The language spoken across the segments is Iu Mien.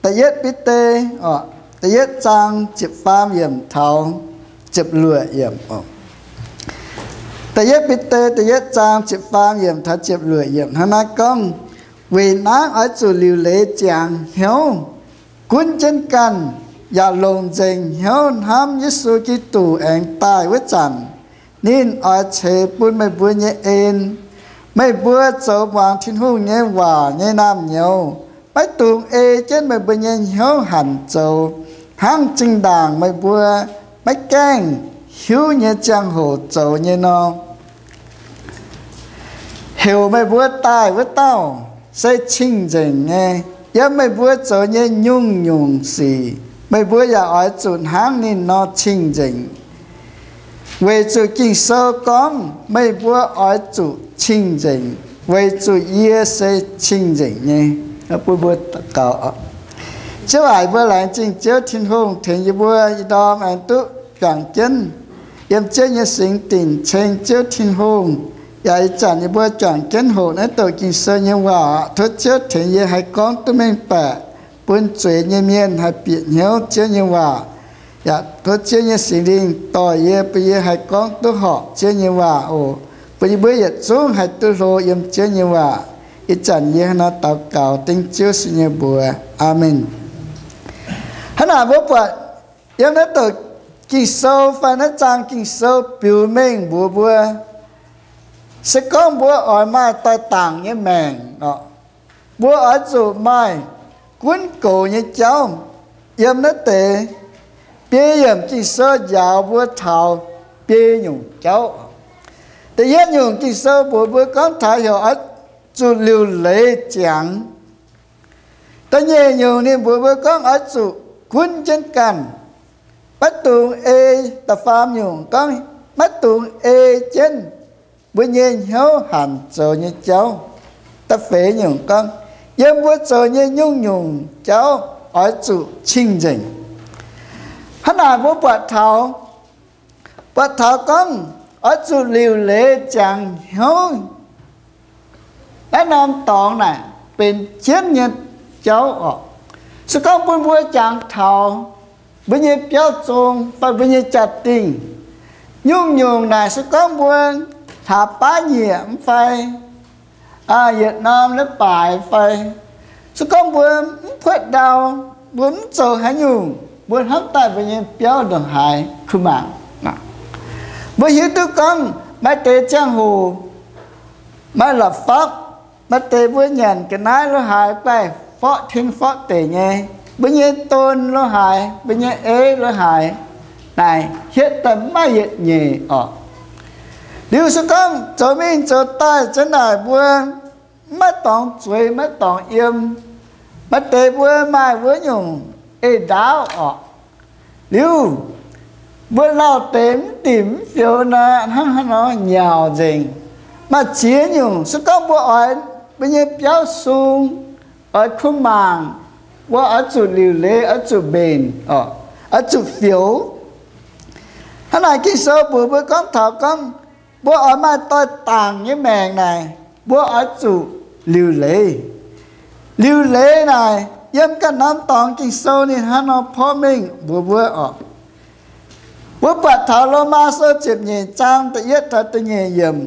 Da'yietv Bide, da'yietv zaang ziepc faam yiemc taux ziepc luoqc yiemc. Da'yietv Bide da'yietv zaang ziepc faam yiemc taux ziepc luoqc yiemc hnangv naaiv gorngv, Weic naaiv oix zuqc liuc leiz ziangx hnyouv, gunv jienv ganh, yaac longc nzengc hnyouv hnamv Yesu Giduc aengx daaih wuov zanc, ninh oix ceix bun meih mbuo nyei en. Meih mbuo zoux muangx Tin-Hungh nyei waac nyei naamh nyouz maiv dungx ei jienv meih mbuo nyei hnyouv hanc zoux hnangv zinh ndaangc meih mbuo maiv gaengh hiuv nyei ziangh hoc zoux nyei nor. Heuc meih mbuo daaih wuov dauh se cing-nzengc nyei. Yiem meih mbuo zoux nyei nyungc-nyungc sic meih mbuo yaac oix zuqc hnangv ninh nor cing-nzengc. Weic zuqc Ging-Sou gorngv meih mbuo oix zuqc cing-nzengc, weic zuqc yie se cing-nzengc nyei. Bun mbuo daux gaux. Ziouv aac, mbuo laengz zingh Ziouv Tin-Hungh tengx yie mbuo ih ndorm aengx duqv juangc jienv yiem Ziouv nyei singx dinc ceng Ziouv Tin-Hungh. Yaac ih zanc yie mbuo juangc jienv hoqc naaiv douc Ging-Sou nyei waac. Tov Ziouv tengx yie haih gorngv duqv mengh baeqc bun zueiz nyei mienh haih bieqc hnyouv Ziouv nyei waac. Yaac tov Ziouv nyei Singx Lingh dorh yie, bun yie haih gorngv duqv horpc Ziouv nyei waac oc. Bun yie mbuo yietc zungv haih duqv hlo yiem Ziouv nyei waac. Ih zanc yie hnangv naaiv daux gaux dengv Ziouv Yesu nyei mbuox. Aamen. Hnangv naaic mbuo buatc yiem naaiv douc Ging-Sou fai naaiv zaang Ging-Sou biux mengh mbuox mbuo, se gorngv mbuo oix maaih doix-dangc nyei maengc oc, mbuo oix zuqc maaih gunv goux nyei jauv. Yiem naaiv deix biei yiemc Ging-Sou njaaux mbuo taux biei nyungc jauv. Da'yietv nyungc Ging-Sou mbuox mbuo gorngv taux heuc oix zuqc liuc leiz ziangx. Da'nyeic nyungc ninh mbuox mbuo gorngv oix zuqc gunv jienv ganh, maiv dungx ei. Da'faam nyungc gorngv maiv dungx ei jienv mbuo nyei hnyouv hanc zoux nyei jauv. Da'feix nyungc gorngv yiem mbuo zoux nyei nyungc-nyungc jauv oix zuqc cing-nzengc. Hnangv naaic mbuo buatc taux, buatc taux gorngv oix zuqc liuc leiz ziangx hnyouv. Naaiv norm dorngx naaic benx jienv nyei jauv oc. Se gorngv bun mbuo jangx taux mbuo nyei biauv zong fai mbuo nyei jaa-dingh, nyungc-nyungc naaic se gorngv mbuo hlaax baav nyieqc mv fai yietc norm leiz-baaix fai, se gorngv mbuo mv puotv ndau, mbuo mv zoux haaix nyungc, mbuo hnamv daaih mbuo nyei biauv ndongc haaix kuh mangc. Mbuo hiuv duqv gorngv maaih deix ziangh hoc maaih la'fapv, maaih deix mbuo nyanc ga'naaiv lo haaix guaih forqv tin forqv deic nyei, mbuo nyei don lo haaix, mbuo nyei ei lo haaix, naaic hietv daaih maiv yietc nyeic oc. Liuz se gorngv zoux mingh zoux daaih zanc naaic mbuo maiv dorngx zueiz maiv dorngx yiem. Maaih deix mbuo maaih wuov nyungc ei-ndaauv oc. Liuz mbuo lauh deix mv dimc mv fioux nor, hnangv haaix nor nyauc nzengc. Maaih ziex nyungc se gorngv mbuo oix mbuo nyei biauv sung, oix kuv mangc, mbuo oix zuqc liuc leiz, oix zuqc mbenc, oix zuqc fioux. Hnangv naaic Ging-Sou mbuox mbuo gorngv taux gorngv mbuo oix maaih doix-dangc nyei maengc naaic, mbuo oix zuqc liuc leiz. Liuc leiz naaic yiem ganh norm dorngx Ging-Sou ninh hnangv nor porv mengh mbuox mbuo oc. Mbuo buatc taux Lomaa Sou ziepc nyeic zaang da'yietv taux da'nyeic yiemc,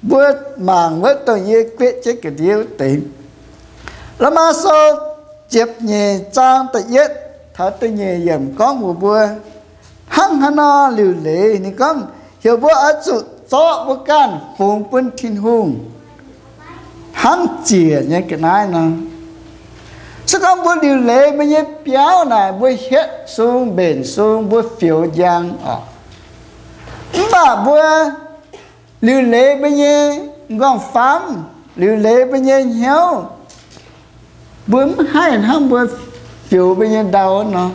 mbuo mangc wuov dongh yie gueqv jienv ga'ndiev wuov deix. Lomaa Sou ziepc nyeic zaang da'yietv taux da'nyeic yiemc gorngv mbuox mbuo hnangv haaix nor liuc leiz. Ninh gorngv heuc mbuo oix zuqc zorqv mbuo ganh fungx bun Tin-Hungh hnangv ziec nyei ga'naaiv nor. Se gorngv mbuo liuc leiz mbuo nyei biauv naaic, mbuo hietv sung, mbenc sung, mbuo fioux njang oc. Mv baac mbuo liuc leiz mbuo nyei nqorngv-famv, liuc leiz mbuo nyei hnyouv, mbuo mv haih hnangv mbuo fioux mbuo nyei ndau nor.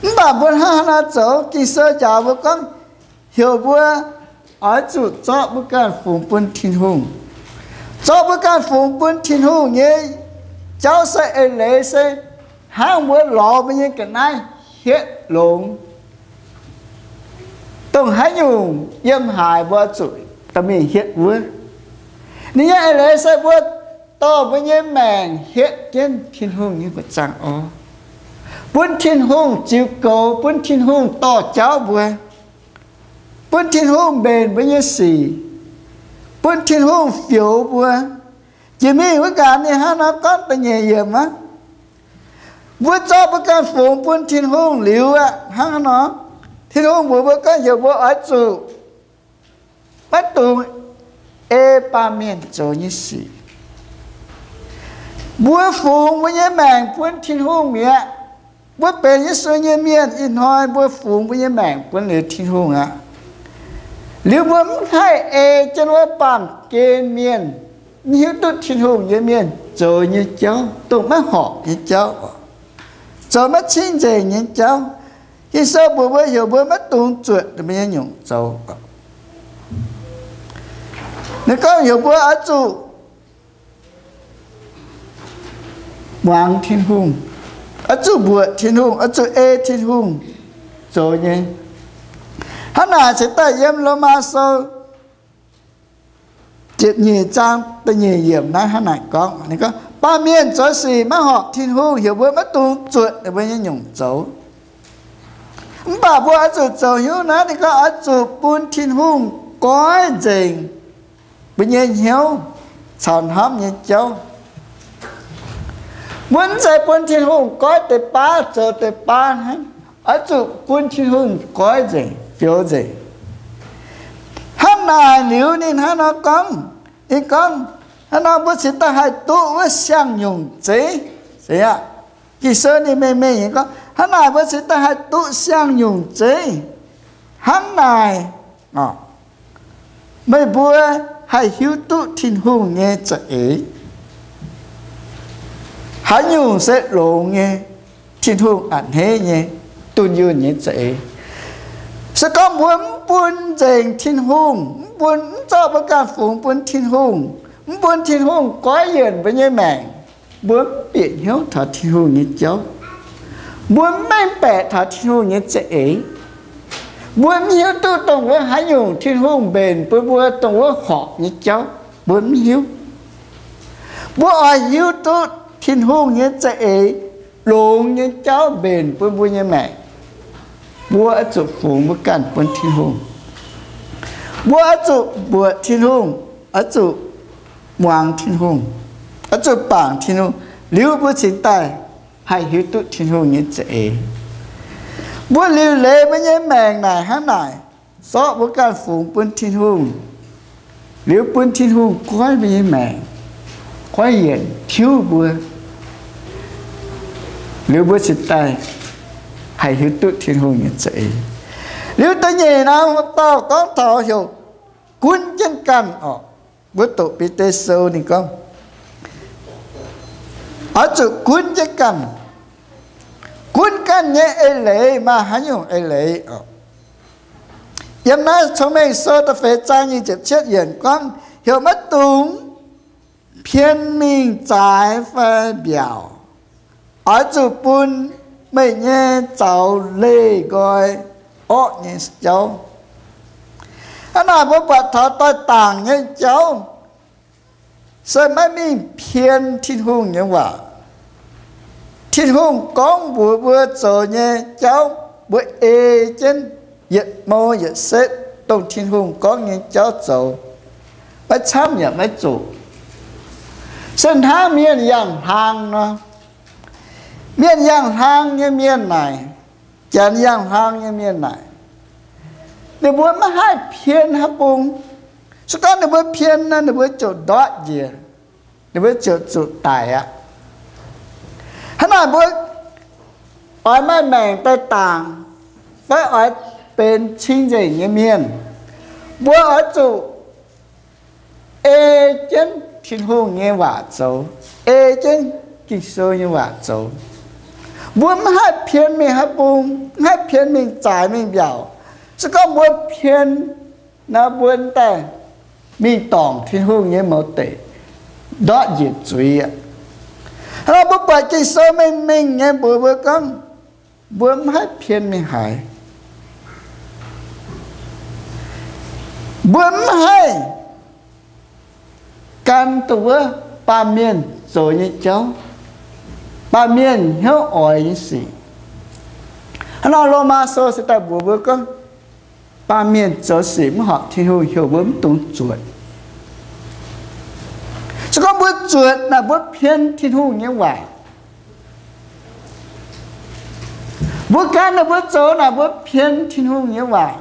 Mv baac mbuo hnangv haaix nor zoux? Ging-Sou njaaux mbuo gorngv heuc mbuo oix zuqc zorqv mbuo ganh fungx bun Tin-Hungh. Zorqv mbuo ganh fungx bun Tin-Hungh nyei jauv se eix leiz se hnangv mbuo lorz mbuo nyei ga'naaiv hietv longx. Dongh haaix nyungc yiem haaix mbuo zuqc dorh mingh hietv wuov. Ninh nyei eix leiz se mbuo dorh mbuo nyei maengc hietv jienv Tin-Hungh nyei buoqc zaangc orv. Bun Tin-Hungh ziux goux, bun Tin-Hungh dorh jauv mbuo, bun Tin-Hungh mbenc mbuo nyei sic, bun Tin-Hungh fioux mbuo. Jiex mingh wuov nqaanx ninh hnangv nor gorngv da'nyeic yiemc aqv. Mbuo zorqv mbuo ganh fungx bun Tin-Hungh liuz aqv, hnangv nor, Tin-Hungh mbuox mbuo gorngv heuc mbuo oix zuqc maiv dungx ei baamh mienh zoux nyei sic. Mbuo fungx mbuo nyei maengc bun Tin-Hungh mi'aqv. Mbuo benx Yesu nyei mienh ih hnoi mbuo fungx mbuo nyei maengc bun liuz Tin-Hungh aqv. Liuz mbuo mv haih ei jienv wuov baamh gen mienh, mv hiuv duqv Tin-Hungh nyei mienh zoux nyei jauv, dongh maiv horpc nyei jauv, zoux maiv cingv nzengc nyei jauv. Ging-Sou mbuox mbuo heuc mbuo maiv dungx zuotc ninh mbuo nyei nyungc zoux. Ninh gorngv heuc mbuo oix zuqc muangx Tin-Hungh, oix zuqc mbuoqc Tin-Hungh, oix zuqc ei Tin-Hungh zoux nyei. Hnangv naaic cingx daaih yiem Lomaa Sou ziepc nyeic zaang da'nyeic yiemc naaiv hnangv naaic gorngv, ninh gorngv, baamh mienh zoux sic maiv horpc Tin-Hungh, heuc mbuo maiv dungx zuotc ninh mbuo nyei nyungc zoux. Mv baac mbuo oix zuqc zoux hnyouv naaiv, ninh gorngv oix zuqc bun Tin-Hungh goiv nzengc mbuo nyei hnyouv caux hnamv nyei jauv. Mbuo mv zeiz bun Tin-Hungh goiv deix baav zoux deix baav hnangv. Oix zuqc bun Tin-Hungh goiv nzengc, fioux nzengc. Hnangv naaic liuz ninh hnangv nor gorngv, ninh gorngv, hnangv nor mbuo cingx daaih haih duqv wuov siang-nyungc zeiv. Ging-Sou ninh mengh mengh gorngv, hnangv naaic mbuo cingx daaih haih duqv siang-nyungc zeiv. Hnangv naaic, meih mbuo haih hiuv duqv Tin-Hungh nyei za'eix. Haaix nyungc se longx nyei, Tin-Hungh a'hneiv nyei, dunh yunh nyei za'eix? Se gorngv mbuo mv bun nzengc Tin-Hungh, mv bun, mv zorqv mbuo ganh fungx bun Tin-Hungh, mv bun Tin-Hungh goiv yienc mbuo nyei maengc, mbuo mv bieqc hnyouv taux Tin-Hungh nyei jauv. Mbuo mv mengh baeqc taux Tin-Hungh nyei za'eix. Mbuo mv hiuv duqv dongh wuov haaix nyungc Tin-Hungh mbenc bun mbuo dongh wuov horpc nyei jauv. Mbuo mv hiuv. Mbuo oix hiuv duqv Tin-Hungh nyei za'eix, longx nyei jauv mbenc bun mbuo nyei maengc. Mbuo oix zuqc fungx mbuo ganh bun Tin-Hungh. Mbuo oix zuqc mbuoqc Tin-Hungh, oix zuqc muangx Tin-Hungh, oix zuqc bangc Tin-Hungh, liuz mbuo cingx daaih haih hiuv duqv Tin-Hungh nyei za'eix. Mbuo liuc leiz mbuo nyei maengc naaic hnangv naaic, zorqv mbuo ganh fungx bun Tin-Hungh, liuz bun Tin-Hungh goiv mbuo nyei maengc, goiv yienc tiuv mbuo, liuz mbuo cingx daaih haih hiuv duqv Tin-Hungh nyei za'eix. Liuz da'nyeic naaiv, mbuo dauh gorngv taux heuc gunv jienv ganh orqc. Mbuo doqc Bide Sou ninh gorngv, oix zuqc gunv jienv ganh. Gunv ganh nyei eix leiz maaih haaix nyungc eix leiz orqc? Yiem naaiv Cong-Mengh Sou da'feix zaang nyic ziepc cietv yiemc gorngv, heuc maiv dungx pien mingh zaaix fai mbiaauc. Oix zuqc bun meih nyei zaux leih nqoi orqv nyei jauv. Hnangv naaic mbuo buatc taux doix-dangc nyei jauv se maiv mingh pien Tin-Hungh nyei waac. Tin-Hungh gorngv mbuox mbuo zoux nyei jauv, mbuo ei jienv yietc mou yietc setv dongh Tin-Hungh gorngv nyei jauv zoux, maiv camv yaac maiv zuqc. Se hnangv mienh yangh hlang nor, mienh yangh hlang nyei mienh naaic, janx yangh hlang nyei mienh naaic, ninh mbuo maiv haih pien haaix bung. Se gorngv ninh mbuo pien nor, ninh mbuo ziouc ndortv njiec, ninh mbuo ziouc zuqc daic aqv. Hnangv naaic mbuo oix maaih maengc daaih dangc, fai oix benx cing-nzengc nyei mienh, mbuo oix zuqc ei jienv Tin-Hungh nyei waac zoux, ei jienv Ging-Sou nyei waac zoux. Mbuo mv haih pien mingh haaix bung, mv haih pien mingh zaaix mingh mbiaauc. Se gorngv mbuo pien nor, mbuo daaih mingh dorngc Tin-Hungh nyei mouz deic, ndortv njiec zuiz aqv. Hnangv naaic mbuo buatc Ging-Sou mengh mengh nyei mbuox mbuo gorngv, mbuo mv haih pien mingh haaix. Mbuo mv haih gan dongh wuov baamh mienh zoux nyei jauv, baamh mienh hnyouv oix nyei sic. Hnangv nor Lomaa Sou se daaih mbuox mbuo gorngv, baamh mienh zoux sic maiv horpc Tin-Hungh heuc mbuo mv dungx zuotc. Se gorngv mbuo zuotc naaic mbuo pien Tin-Hungh nyei waac. Mbuo gan naaic mbuo zoux naaic mbuo pien Tin-Hungh nyei waac.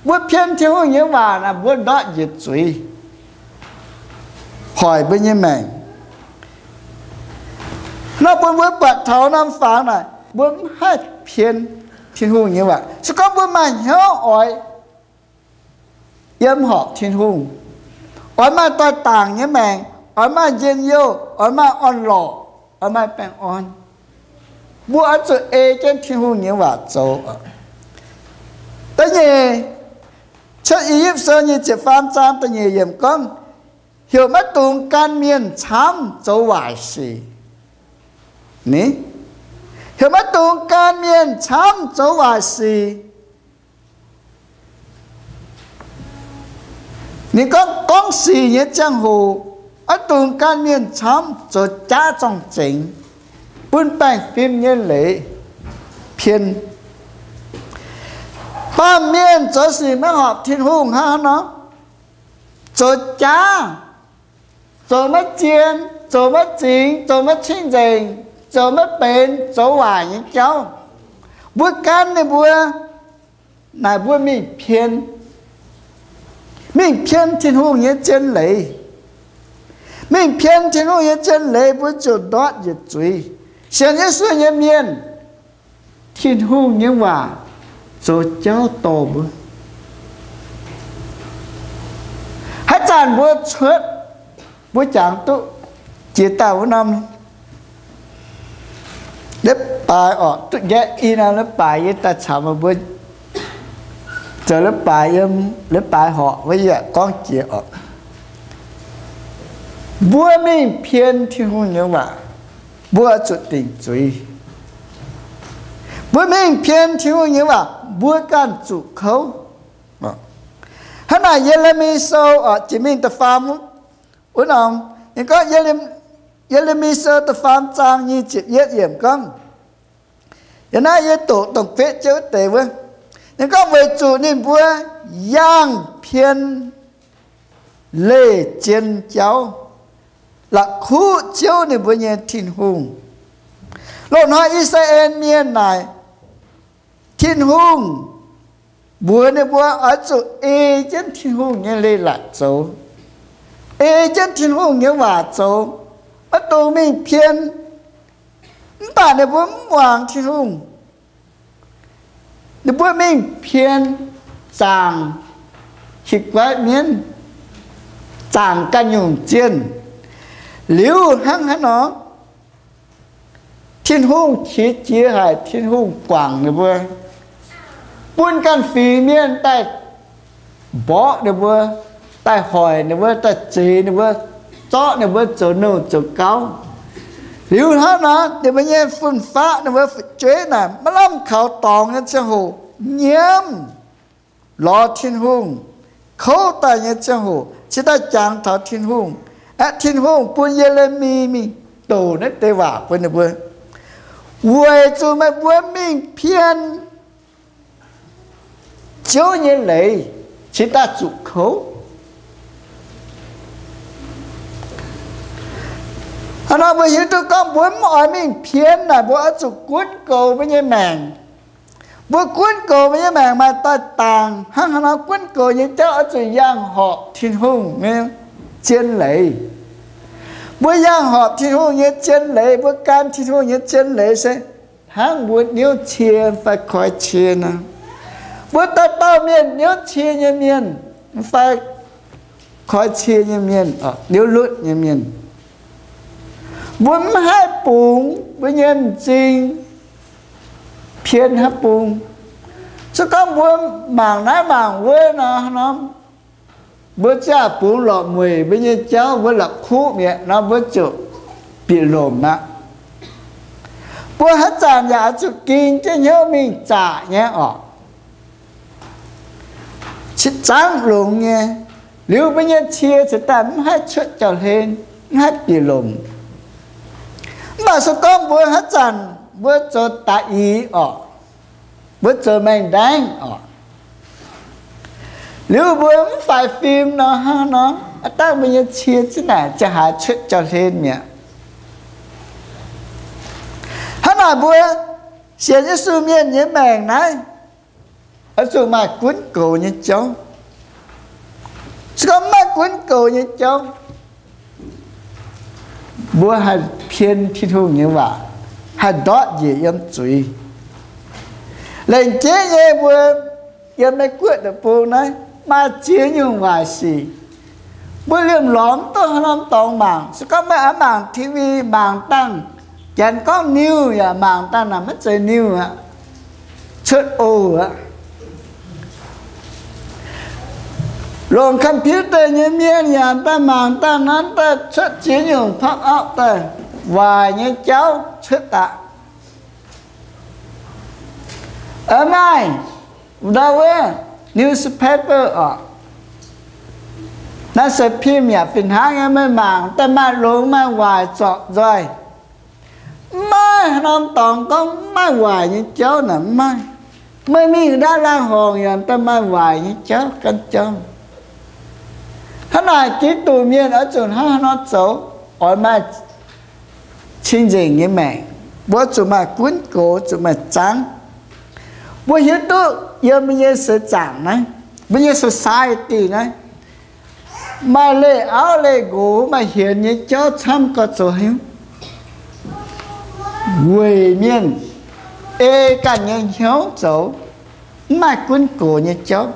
Mbuo pien Tin-Hungh nyei waac naaic mbuo ndortv njiec zuiz, hoic mbuo nyei maengc. Nor bun mbuo buatc taux norm fangx naaic mbuo mv haih pien Tin-Hungh nyei waac. Se gorngv mbuo maaih hnyouv oix yiem horpc Tin-Hungh, oix maaih doix-dangc nyei maengc, oix maaih njien-youh, oix maaih orn-lorqc, oix maaih baengh orn, mbuo oix zuqc ei jienv Tin-Hungh nyei waac zoux. Da'nyeic, Cuotv I^yipv Sou nyic ziepc faam zaang da'nyeic yiemc gorngv, heuc maiv dungx gan mienh camv zoux waaic sic. Ni, heuc maiv dungx gan mienh camv zoux waaic sic. Ninh gorngv, gorngv sic nyei ziangh hoc, maiv dungx gan mienh camv zoux jaav zorng-zengx, bun baengh fim nyei leiz pien. Baamh mienh zoux sic maiv horpc Tin-Hungh hnangv haaix nor? Zoux jaav, zoux maiv zien, zoux maiv zingx, zoux maiv cing-nzengc, zoux maiv benx, zoux waaic nyei jauv. Mbuo gan ninh mbuo, naaic mbuo mingh pien, mingh pien Tin-Hungh nyei zien leiz. Mingh pien Tin-Hungh nyei zien leiz, mbuo ziouc ndortv njiec zuiz. Sienx Yesu nyei mienh, Tin-Hungh nyei waac zoux jauv dorh mbuo. Haaix zanc mbuo cuotv, mbuo jangx duqv jiex daaih wuov norm leiz-baaix oc, duqv nqaeqv i norm leiz-baaix yie daaih caux meih mbuo zoux leiz-baaix yiem leiz-baaix horqc wuov yie gorngv jiex oc. Mbuo mingh pien Tin-Hungh nyei waac, mbuo zuqc dingc zuiz. Mbuo mingh pien Tin-Hungh nyei waac, mbuo ganh zuqc kouv. Hnangv naaic Ye^le^mi Sou oc, jiex mingh da'faam wuov norm, ninh gorngv, Ye^le^mi Sou da'faam zaang nyic ziepc yietv yiemc gorngv, yiem naaiv yie doqc dongh kuetv Ziouv deix wuov, ninh gorngv, weic zuqc ninh mbuo yangh pien leih zien jauv, la'kuqv Ziouv ninh mbuo nyei Tin-Hungh. Loz-hnoi I^saa^laa^en Mienh naaic, Tin-Hungh mbuox ninh mbuo oix zuqc ei jienv Tin-Hungh nyei leiz-latc zoux, ei jienv Tin-Hungh nyei waac zoux, maiv dungx mingh pien. Mv baac ninh mbuo mv muangx Tin-Hungh. Ninh mbuo mingh pien zaangc hieh guaiv mienv, zaangc ganh nyungc zienh. Liuz hnangv haaix nor, Tin-Hungh qiex jiez haic, Tin-Hungh guangc ninh mbuo, bun ganh fingx mienh daaih mborqv ninh mbuo, daaih hoic ninh mbuo, daaih zeix ninh mbuo, zorqv ninh mbuo zoux nouh zoux gauv. Liuz hnangv nor, ninh mbuo nyei fun-faqv, ninh mbuo fu'jueiv naaic maiv lamh kaux dorngx nyei ziangh hoc nyiemv lorz Tin-Hungh, kouv daaih nyei ziangh hoc cingx daaih jangx taux Tin-Hungh. Aeqv, Tin-Hungh bun Ye^le^mi mingh douc naaiv deix waac bun ninh mbuo, weic zuqc meih mbuo mingh pien Ziouv nyei leiz cingx daaih zuqc kouv. Hnangv nor mbuo hiuv duqv gorngv mbuo mv oix mingh pien naaic, mbuo oix zuqc gunv goux mbuo nyei maengc. Mbuo gunv goux mbuo nyei maengc maaih doix-dangc. Hnangv haaix nor gunv goux nyei jauv? Oix zuqc yangh horpc Tin-Hungh nyei zien leiz. Mbuo yangh horpc Tin-Hungh nyei zien leiz, mbuo gan Tin-Hungh nyei zien leiz se hnangv mbuo niouv cie fai koi cie nor. Mbuo dauh dauh mienh niouv cie nyei mienh fai koi cie nyei mienh, niouv lutv nyei mienh, mbuo mv haih bungx mbuo nyei m'zing pien haaix bung. Se gorngv mbuo mangc naaiv mangc wuov nor, nor mbuo ziouc bungx lorqc mueic mbuo nyei jauv, mbuo la'kuqv mi'aqv nor, mbuo ziouc bieqc lomc aqv. Mbuo haaix zanc yaac oix zuqc ging jienv hnyouv mingh zaqc nyei orqc. Cingx zaangv longx nyei, liuz mbuo nyei cie cingx daaih mv haih cuotv jauv-hlen, mv haih bieqc lomc. Mv baac se gorngv mbuo haaix zanc mbuo zoux daaix-i orqc, Mbuo zoux maengh ndaengv oc. Liuz mbuo mv faix fim nor hnangv nor, aav dangh mbuo nyei cie ziex naaic ziouc haiz cuotv jauv-hlen mi'aqv. Hnangv naaic mbuo sienx Yesu mienh nyei maengc naaiv, oix zuqc maaih gunv goux nyei jauv. Se gorngv mv maaih gunv goux nyei jauv, mbuo haih pien Tin-Hungh nyei waac, haih ndortv njiec yiem zuiz. Laengz jeiv nyei mbuo yiem Meiv Guoqv deic-bung naaiv maaih ziex nyungc waaic sic. Mbuo liemh lorz mv duqv haaix norm dorngx mangc. Se gorngv meih oix mangc T V, mangc dangh janx gorngv นิวส์ yaac mangc dangh naaic maiv zeiz นิวส์ aqv, cuotv oc aqv. Longc computer nyei mienh yaac daaih mangc dangh naaiv daaih cuotv ziex nyungc pop up daaih, waaic nyei jauv cuotv daaih. Aa, maaih ndau wuov newspaper oc, หนังสือพิมพ์ yaac fih hnangv nyei, meih mangc daaih maaih longx maaih waaic zorpc nzoih. Mv maaih haaix norm dorngx gorngv mv maaih waaic nyei jauv naaic, mv maaih. Meih mingh ndau laangz horngc yaac daaih maaih waaic nyei jauv, gan jauv. Hnangv naaic Giduc mienh oix zuqc hnangv haaix nor zoux? Oix maaih cing-nzengc nyei maengc. Mbuo zuqc maaih gunv goux, zuqc maaih zangv. Mbuo hiuv duqv yiem mbuo nyei seix zaangc naaiv, mbuo nyei society naaiv, maaih leih auv leih nqox, maaih hienx nyei jauv camv, gauh zoux haaix nyungc? Weic mienh ei ganh nyei hnyouv zoux, mv maaih gunv goux nyei jauv.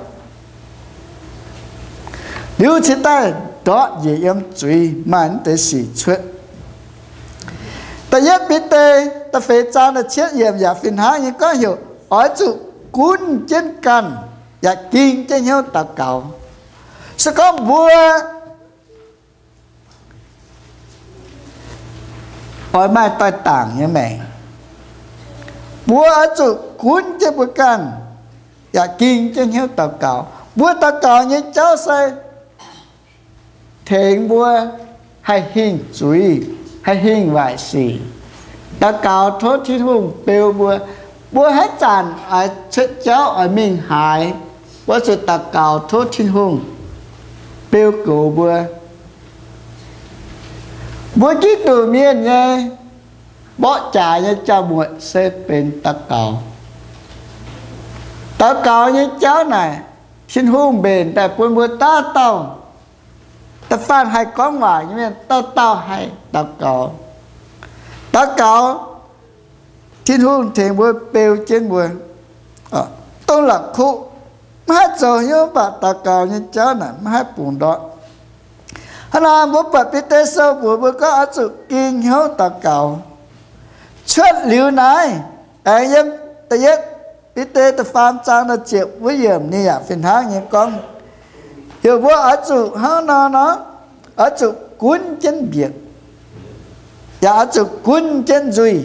Liuz cingx daaih ndortv njiec yiem zuiz, maaih naaiv deix sic cuotv. Da'yietv Bide da'feix zaang da'cietv yiemc yaac fih hnangv nyei gorngv heuc oix zuqc gunv jienv ganh yaac ging jienv hnyouv daux gaux. Se gorngv mbuo oix maaih doix-dangc nyei maengc, mbuo oix zuqc gunv jienv mbuo ganh yaac ging jienv hnyouv daux gaux. Mbuo daux gaux nyei jauv se tengx mbuo haih hingh zuiz, haih hingh waaic sic. Daux gaux tov Tin-Hungh beu mbuo. Mbuo haaix zanc oix cuotv jauv oix mingh haaix, mbuo zuqc daux gaux tov Tin-Hungh beu goux mbuo. Mbuo Giduc mienh nyei mborqv jaax nyei jauv-muotc se benx daux gaux. Daux gaux nyei jauv naaic, Tin-Hungh mbenc daaih bun mbuo dauh dauh. Da'faanh haih gorngv waac nyei mienh dauh dauh haih daux gaux. Daux gaux, Tin-Hungh tengx mbuo beu jienv mbuo dongh la'kuqv. Maiv haih zoux hnyouv, mv baac daux gaux nyei jauv naaic maiv haih bungx ndortv. Hnangv naaic mbuo buatc Bide Sou mbuox mbuo gorngv oix zuqc ging hnyouv daux gaux. Cuotv liuz naaiv, aengx yiem da'yietv Bide da'faam zaang da'ziepc wuov yiemc ninh yaac fih hnangv nyei gorngv, heuc mbuo oix zuqc hnangv nor nor, oix zuqc gunv jienv mbietc, yaac oix zuqc gunv jienv nzuih.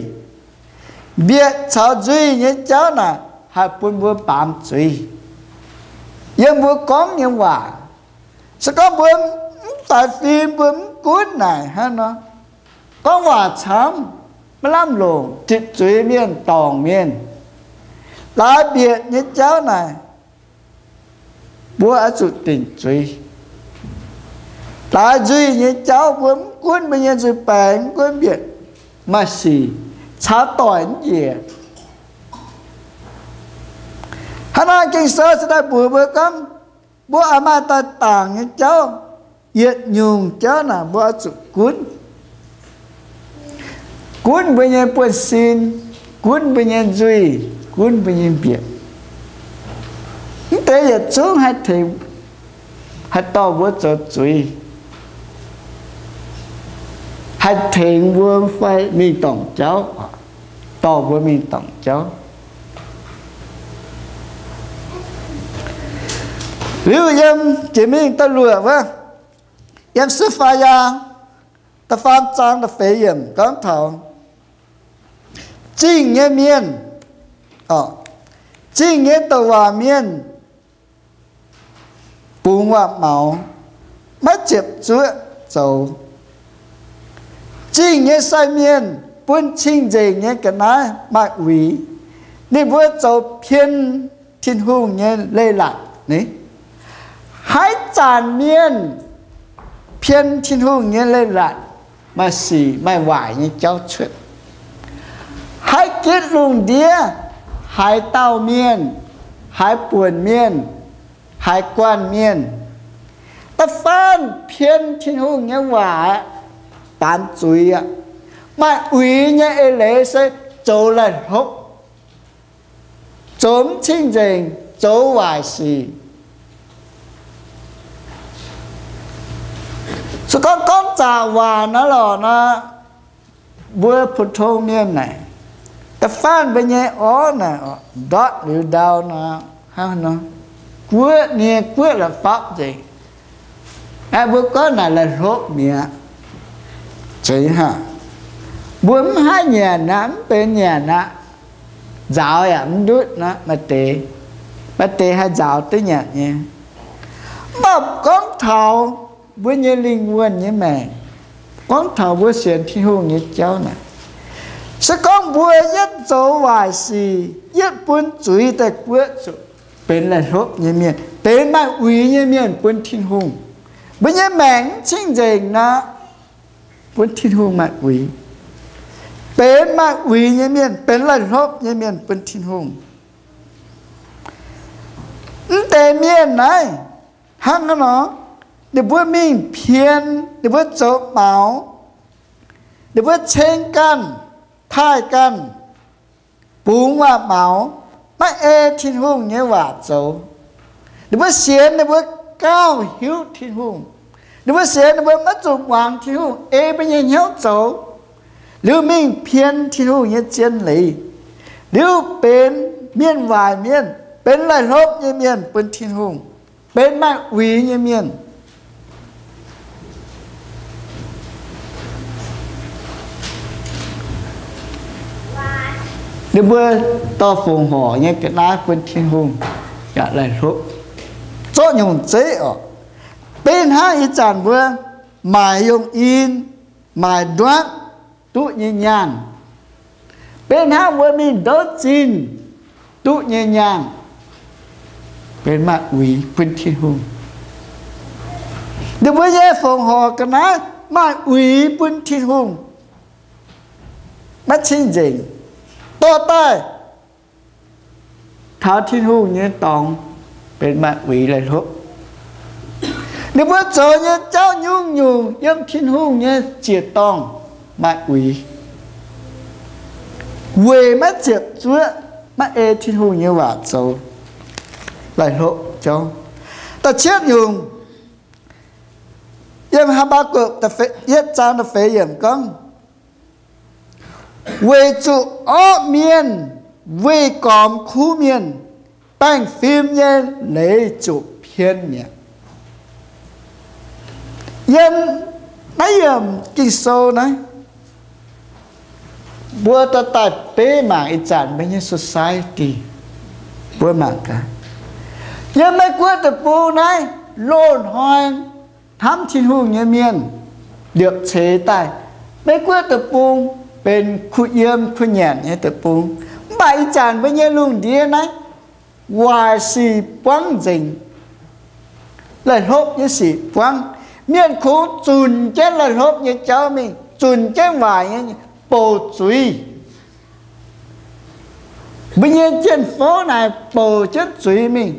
Mbietc caux nzuih nyei jauv naaic haih bun mbuo baamz zuiz. Yiem mbuo gorngv nyei waac, se gorngv mbuo mv faix fim, mbuo mv gunv naaic hnangv nor, gorngv waac camv, maiv lamh longc, zitc zuiz mienh, dorngc mienh. Laaix mbietc nyei jauv naaic, mbuo oix zuqc dingc zuiz. Laaix nzuih nyei jauv mbuo mv gunv mbuo nyei nzuih baengx, mv gunv mbietc, maaih sic caux doic mv njiec. Hnangv naaic Ging-Sou se daaih mbuox mbuo gorngv, mbuo oix maaih doix-dangc nyei jauv, yietc nyungc jauv naaic mbuo oix zuqc gunv. Gunv mbuo nyei buonv-sin, gunv mbuo nyei nzuih, gunv mbuo nyei mbietc. Mv deix yietc zungv haih tengx, haih dorh mbuo zoux zuiz, haih tengx mbuo fai mingh dorngc jauv, dorh mbuo mingh dorngc jauv. Liuz yiem jiex mingh da'luoqc wuov, yiem Sipv^faa^yaa da'faam zaang da'feix yiemc gorngv taux zingh nyei mienh, zingh nyei douc waac mienh bungx waac-maux, maiv ziepc zuoqv zoux. Zingh nyei sai mienh bun cing-nzengc nyei ga'naaiv maaih uix, ninh mbuo zoux pien Tin-Hungh nyei leiz-latc ni. Haaix zanc mienh pien Tin-Hungh nyei leiz-latc, maaih sic maaih waaic nyei jauv cuotv. Haaix gitv lungh ndiev, haaix dauh mienh, haaix buonc mienh, haaix guanh mienh, da'faanh pien Tin-Hungh nyei waac aqv, baamz zuiz aqv, maaih uix nyei eix leiz se zoux laih hlopv, zoux mv cing-nzengc, zoux waaic sic. Se gorngv gorngv zaqc waac naaiv lorqc nor, mbuo 普通 mienh naaic, da'faanh mbuo nyei orv naaic, ndortv liuz ndau nor, hnangv nor, guoqv nie guoqv la'fapv nzengc. Aeqv, mbuo gorngv naaic laih hlopv mi'aqv. Zeiz hnangv, mbuo mv haih nyanc aqv, mv benx nyanc aqv. Nzaaux yaac mv ndutv nor, maaih deix, maaih deix haih nzaaux duqv nyanc nyei. Mv baac gorngv taux mbuo nyei lingh wuonh nyei maengc, gorngv taux mbuo sienx Tin-Hungh nyei jauv naaic, se gorngv mbuo yietv zoux waaic sic, yietv bun zuiz daaih guoqv zuqc, benx laih hlopv nyei mienh, benx maaih uix nyei mienh bun Tin-Hungh. Mbuo nyei maengc mv cing-nzengc nor, bun Tin-Hungh maaih uix. Benx maaih uix nyei mienh, benx laih hlopv nyei mienh bun Tin-Hungh. Mv deix mienh naaiv hnangv naaiv nor, ninh mbuo mingh pien, ninh mbuo zoux maux, ninh mbuo ceng ganh, taaih ganh, bungx waac-maux, maiv ei Tin-Hungh nyei waac zoux. Ninh mbuo sienx, ninh mbuo gauh hiuv Tin-Hungh. Ninh mbuo sienx, ninh mbuo maiv zuqc muangx Tin-Hungh, ei mbuo nyei hnyouv zoux. Liuz mingh pien Tin-Hungh nyei zien leiz. Liuz benx mienh waaic mienh, benx laih hlopv nyei mienh bun Tin-Hungh, benx maaih uix nyei mienh. Ninh mbuo dorh fongc horc nyei ga'naaiv bun Tin-Hungh yaac laih hlopv, zorqv nyungc zeiv orqc. Beiv hnangv ih zanc mbuo maaic yongh in, maaic nduatv duqv nyei nyaanh, beiv hnangv mbuo mingh ndouv zinh duqv nyei nyaanh, benx maaih uix bun Tin-Hungh. Ninh mbuo nyei fongc horc ga'naaiv maaih uix bun Tin-Hungh, maiv cing-nzengc, dorh daaih taux Tin-Hungh nyei dorngx, benx maaih uix laih hlopv. Ninh mbuo zoux nyei jauv nyungc-nyungc yiem Tin-Hungh nyei ziec-dorngh maaih uix, weic maiv ziepc zuoqv, maiv ei Tin-Hungh nyei waac zoux, laih hlopv jauv. Da'cietv nyungc, yiem Haa^mbaa^gukc yietv zaang da'feix yiemc gorngv, weic zuqc orqv mienh weih gormx kuv mienh, baengh fim nyei leiz zuqc pien mi'aqv. Yiem naaiv yiemc Ging-Sou naaiv, mbuo daaih daaih beiv mangc ih zanc mbuo nyei society, mbuo mangc gaax, yiem Meiv Guoqv deic-bung naaiv, loz-hnoi hnamv Tin-Hungh nyei mienh liepc ceix daaih. Meiv Guoqv deic-bung benx kuh yiem kuh nyanc nyei deic-bung. Mv baac ih zanc mbuo nyei lungh ndiev naaiv, waaic sic buangv nzengc, laih hlopv nyei sic buangv. Mienh kungx zunc jienv laih hlopv nyei jauv mingh, zunc jienv waaic nyei, bouc zuiz. Mbuo nyei jien-fouv naaic bouc jienv zuiz mingh.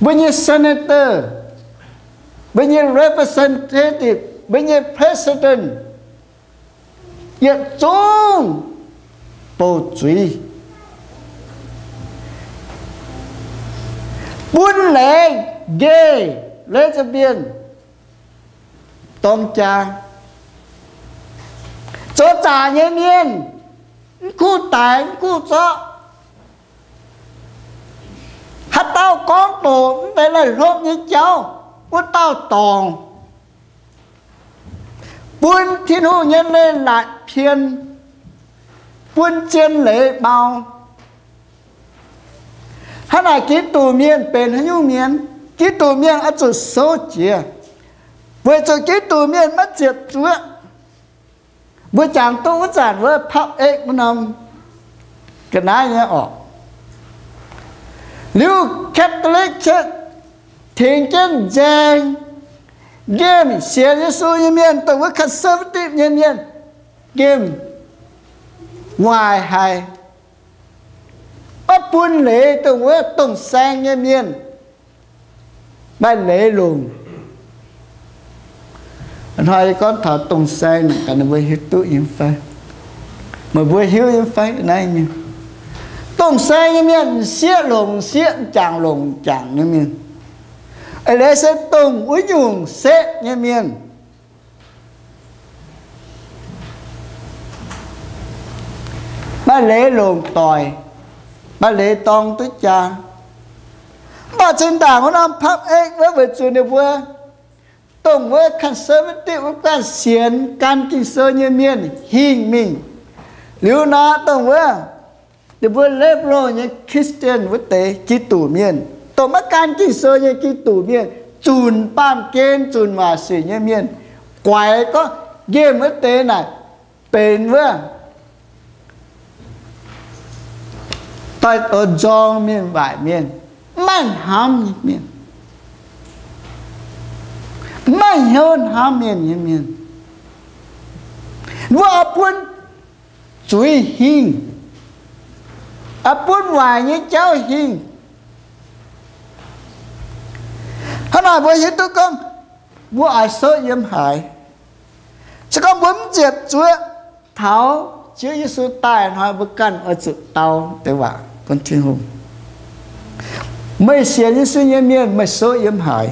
Mbuo nyei senator, mbuo nyei representative, mbuo nyei president, yietc zungv bouc zuiz. Bun leiz gay, lesbian, dorng jaa, zoux zaqc nyei mienh, mv kuv daix mv kuv zorqv. Haaix dauh gorngv doqc mv deix laih hlopv nyei jauv, wuov dauh dorngc. Bun Tin-Hungh nyei leiz-latc pien, bun zien leiz mau. Hnangv naaic Giduc mienh benx haaix nyungc mienh? Giduc mienh oix zuqc souv jiex, weic zuqc Giduc mienh maiv ziepc zuoqv. Mbuo jangx duqv wuov zanc wuov public wuov norm ga'naaiv nyei orqc. Liuz Catholic Church tengx jienv nzaeng nqemh sienx Yesu nyei mienh, dongh wuov conservative nyei mienh, nqemh waaic haic, maiv bun leiz dongh wuov dongh saeng nyei mienh maaih leiz longc. Hnoi yie gorngv taux dongh saeng naaic, gaax ninh mbuo hiuv duqv nyei fai? Meih mbuo hiuv nyei fai naaiv mienh? Dongh saeng nyei mienh m'sieqv longc m'sieqv, m'jangc longc m'jangc nyei mienh. Eix leiz se dongh wuov nyungc setv nyei mienh maaih leiz longc doic, maaih leiz dorng duqv jaa. Mv baac zinh ndaangc wuov norm pap eix wuov weic zuqc ninh mbuo dongh wuov conservative wuov guanh sienx gan Ging-Sou nyei mienh hingh mingh. Liuz nor dongh wuov ninh mbuo liberal nyei Christian wuov deix Giduc mienh, dongh maiv gan Ging-Sou nyei Giduc mienh, zunc baamh gen zunc waaic sic nyei mienh, guaix gorngv nqemh wuov deix naaic benx wuov doix-doix nzorng mienh, waaic mienh, maiv maaih hnamv nyei mienh, maiv maaih hnyouv hnamv mienh nyei mienh. Mbuo oix bun zuiz hingh, oix bun waaic nyei jauv hingh. Hnangv naaic mbuo hiuv duqv gorngv mbuo oix souv yiem haaix. Se gorngv mbuo mv ziepc zuoqv taux Ziouv Yesu daaih hnoi, mbuo ganh oix zuqc dau deix waac bun Tin-Hungh. Meih sienx Yesu nyei mienh, meih souv yiem haaix?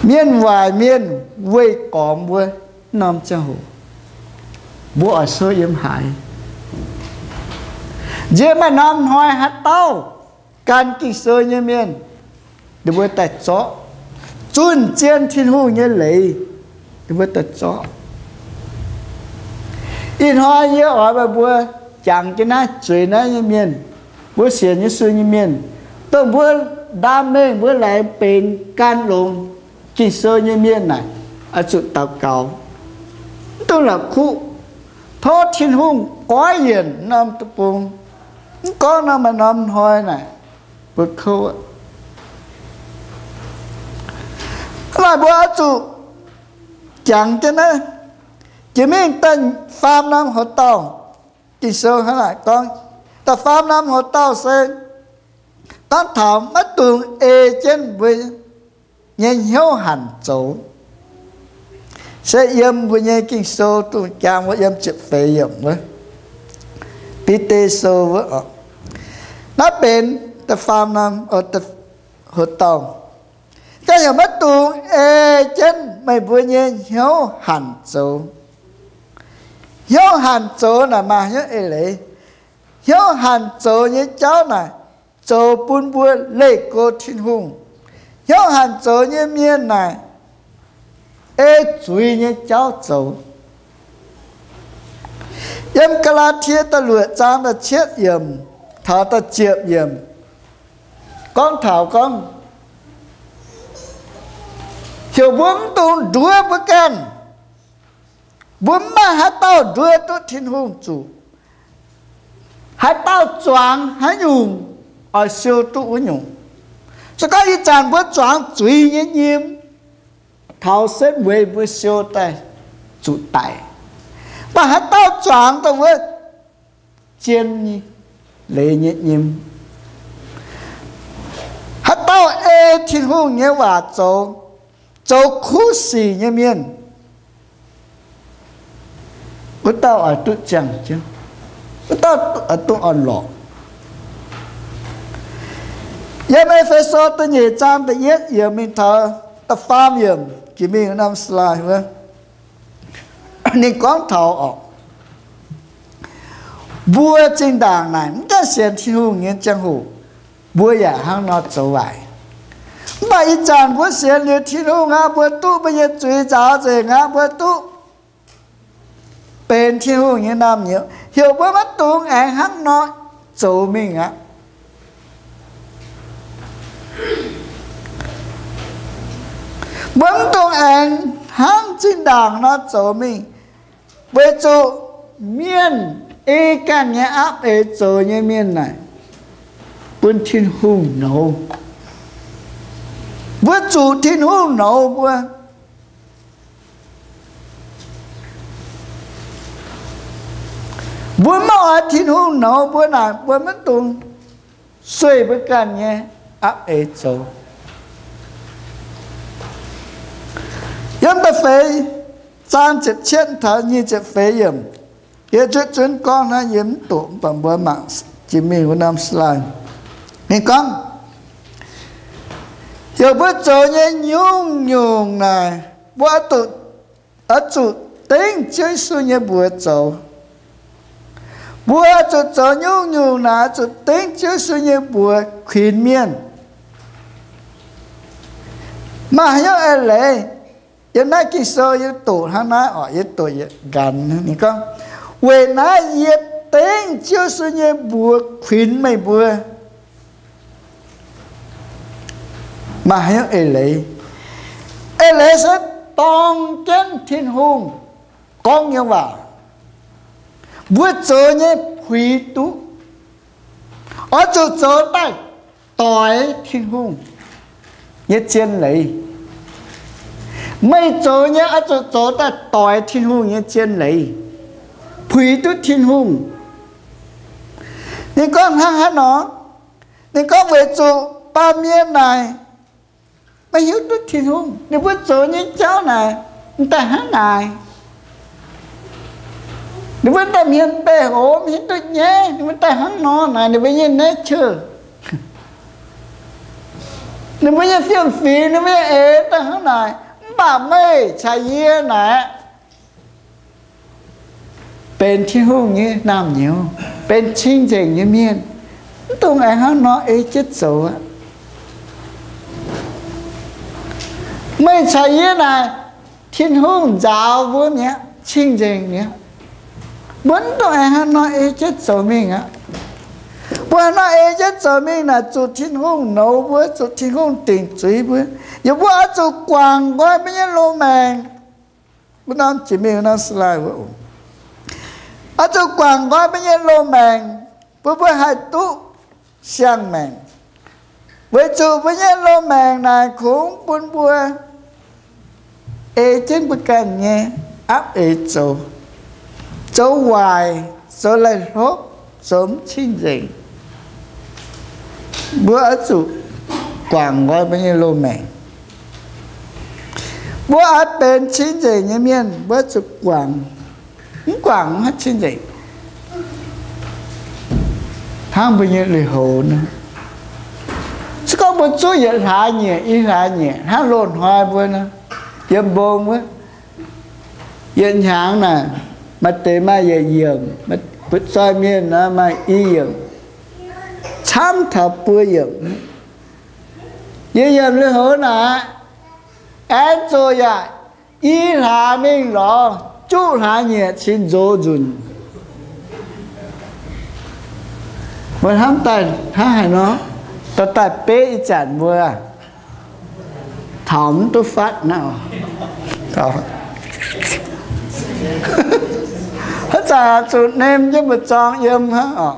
Mienh waaic mienh weih gormx mbuo norm ziangh hoc, mbuo oix souv yiem haaix? Nziex maaih norm hnoi haaix dauh gan Ging-Sou nyei mienh, ninh mbuo daaih zorqv, zunh zien Tin-Hungh nyei leiz, ninh mbuo daaih zorqv. Ih hnoi yie oix meih mbuo jangx jienv naaiv zueiz naaiv nyei mienh, mbuo sienx Yesu nyei mienh, dongh mbuo ndaam mengh mbuo laengz benx gan longx Ging-Sou nyei mienh naaic, oix zuqc daux gaux, mv dungx la'kuqv, tov Tin-Hungh goiv yienc norm deic-bung. Mv gorngv norm maaih norm hnoi naaic, mbuo kouv aqv. Hnangv naaic mbuo oix zuqc jangx jienv naaiv. Jiex mingh da'faam norm hoc dauh, Ging-Sou hnangv naaic gorngv, da'faam norm hoc dauh se gorngv taux maiv dungx ei jienv mbuo nyei hnyouv hanc zoux. Se yiem mbuo nyei Ging-Sou dongh jangx wuov yiem ziepc feix yiemc wuov, Bide Sou wuov oc. Naaiv benx da'faam norm hoc dauh. Ga'heuc maiv dungx ei jienv meih mbuo nyei hnyouv hanc zoux. Hnyouv hanc zoux naaic maaih hnyouv eix leiz. Hnyouv hanc zoux nyei jauv naaic, zoux bun mbuo leih go Tin-Hungh. Hnyouv hanc zoux nyei mienh naaic, ei zuiz nyei jauv zoux. Yiem Gaa^laa^tie da'luoqc zaang da'cietv yiemc taux da'ziepc yiemc gorngv taux gorngv, heuc mbuo mv dungx nduov mbuo ganh. Mbuo mv maaih haaix dauh nduov duqv Tin-Hungh zuqc. Haaix dauh zuangx haaix nyungc, oix siou duqv wuov nyungc. Se gorngv ih zanc mbuo zuangx zuiz nyei nyim, taux setv mueiz mbuo siou daaih zuqc daic. Mv baac haaix dauh zuangx dongh wuov zien nyei, leiz nyei nyim, haaix dauh ei Tin-Hungh nyei waac zoux, zoux kuv sic nyei mienh, wuov dauh oix duqv ziangh jienv, wuov dauh oix duqv orn-lorqc. Yiem E^fe^so da'nyeic zaang da'yietv yiemc mingh taux da'faam yiemc, jiex mingh norm slide wuov, ninh gorngv taux orqc, mbuo zinh ndaangc naaic mv gaengh sienx Tin-Hungh nyei ziangh hoc, mbuo yaac hnangv nor zoux waaic. Mv baac ih zanc mbuo sienx liuz Tin-Hungh aqv, mbuo duqv mbuo nyei zuiz nzaaux nzengc aqv, mbuo duqv benx Tin-Hungh nyei naamh nyouz, heuc mbuo maiv dungx aengx hnangv nor zoux mingh aqv. Mbuo mv dungx aengx hnangv zinh ndaangc nor zoux mingh, weic zuqc mienh ei ganh nyei aapv eix zoux nyei mienh naaic, bun Tin-Hungh nouz. Mbuo zuqc Tin-Hungh nouz mbuo. Mbuo maiv oix Tin-Hungh nouz mbuo naaic, mbuo maiv dungx sueih mbuo ganh nyei aapv eix zoux. Yiem da'feix zaang ziepc cietv taux nyic ziepc feix yiemc, yie zuqc zunv gorngv naaiv, yie mv doqc, mv baac mbuo mangc jiex mingh wuov norm slide. Ninh gorngv, heuc mbuo zoux nyei nyungc nyungc naaic, mbuo oix zuqc dengv Ziouv Yesu nyei mbuox zoux. Mbuo zuqc zoux nyungc nyungc naaic, zuqc dengv Ziouv Yesu nyei mbuox kuinx mienh. Maaih haaix nyungc eix leiz? Yiem naaiv Ging-Sou yie doqc hnangv naaiv oc, yie doqc yietc nqanx. Ninh gorngv, weic naaiv yie dengv Ziouv Yesu nyei mbuox kuinx meih mbuo. Maaih haaix nyungc eix leiz? Eix leiz se dorng jienv Tin-Hungh gorngv nyei waac, mbuo zoux nyei puix duqv, oix zuqc zoux daaih doix Tin-Hungh nyei zien leiz. Meih zoux nyei oix zuqc zoux daaih doix Tin-Hungh nyei zien leiz, puix duqv Tin-Hungh. Ninh gorngv hnangv haaix nor? Ninh gorngv weic zuqc baamh mienh naaic maiv hiuv duqv Tin-Hungh, ninh mbuo zoux nyei jauv naaic m'daaih hnangv naaic. Ninh mbuo daaih hmien beih hoz, maiv hiuv duqv nyaiv, ninh mbuo daaih hnangv nor naaic, ninh mbuo nyei nature, ninh mbuo nyei fiem-fingx, ninh mbuo nyei eix daaih hnangv naaic. Mv baac meih caux yie naaic, benx Tin-Hungh nyei naamh nyouz, benx cing-nzengc nyei mienh, mv dungx aengx hnangv nor ei jienv zoux aqv. Meih caux yie naaic, Tin-Hungh nzaaux mbuo mi'aqv, cing-nzengc mi'aqv. Mbuo mv dungx aengx hnangv nor ei jienv zoux mingh aqv. Mbuo hnangv nor ei jienv zoux mingh naaic, zuqc Tin-Hungh nouz mbuo, zuqc Tin-Hungh dingc zuiz mbuo. Yaac mbuo oix zuqc guangc nqoi mbuo nyei loz-maengc. Mbuo norm jiex mingh norm slide wuov, oix zuqc guangc nqoi mbuo nyei loz-maengc, bun mbuo haih duqv siang-maengc. Weic zuqc mbuo nyei loz-maengc naaic kungx bun mbuo ei jienv mbuo ganh nyei aapv eix zoux, zoux waaic, zoux laih hlopv, zoux mv cing-nzengc. Mbuo oix zuqc guangc nqoi mbuo nyei loz-maengc. Mbuo oix benx cing-nzengc nyei mienh, mbuo oix zuqc guangc. Mv guangc mv haih cing-nzengc. Hnangv mbuo nyei lui-houx nor, se gorngv mbuo zuqv yietc hlaax nyieqc, i hlaax nyieqc, hnangv loz-hnoi mbuo nor, yiem mbong wuov, yietc hnyangx naaic, maaih deix maaih yietc yiemc, butv-zoih mienh nor maaih i yiemc, camv taux buo yiemc. Yie yiem lui-houx naaic, aengx zoqc yaac i hlaax mingh lorz juqv hlaax nyieqc cingx nzox nzunc. Mbuo hnamv daaih hnangv haaix nor, dorh daaih beiv ih zanc mbuo taux mv duqv fatv naaiv oc. Haaix zanc zuqc nem jienv mbu'zorng yiem hnangv oc.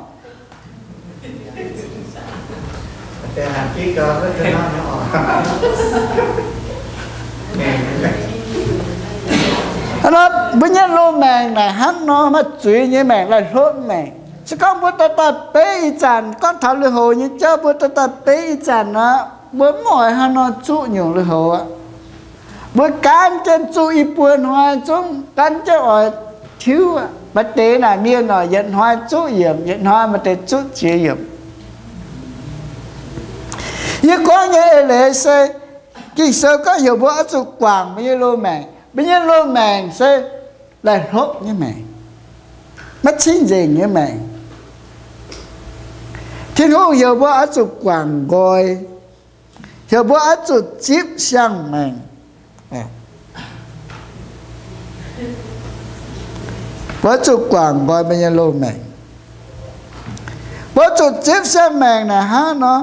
Hnangv nor, mbuo nyei loz-maengc naaic hnangv nor, maaih zuiz nyei maengc, laih hlopv maengc. Se gorngv mbuo dorh daaih beiv ih zanc, gorngv taux lui-houx nyei jauv, mbuo dorh daaih beiv ih zanc nor, mbuo mv oix hnangv nor zuqv nyungc lui-houx aqv. Mbuo gaanv jienv zuqv i buo hnoi zungv gaanv jienv oix tiuv aqv. Maaih deix naaic mienh oc, yietc hnoi zuqv yiemc, yietc hnoi maaih deix zuqv ziex yiemc. Yie gorngv nyei eix leiz se, Ging-Sou gorngv heuc mbuo oix zuqc guangc mbuo nyei loz-maengc. Mbuo nyei loz-maengc se laih hlopv nyei maengc, maiv cing-nzengc nyei maengc. Tin-Hungh heuc mbuo oix zuqc guangc nqoi, heuc mbuo oix zuqc zipv siang-maengc. Mbuo zuqc guangc nqoi mbuo nyei loz-maengc. Mbuo zuqc zipv siang-maengc naaic hnangv nor,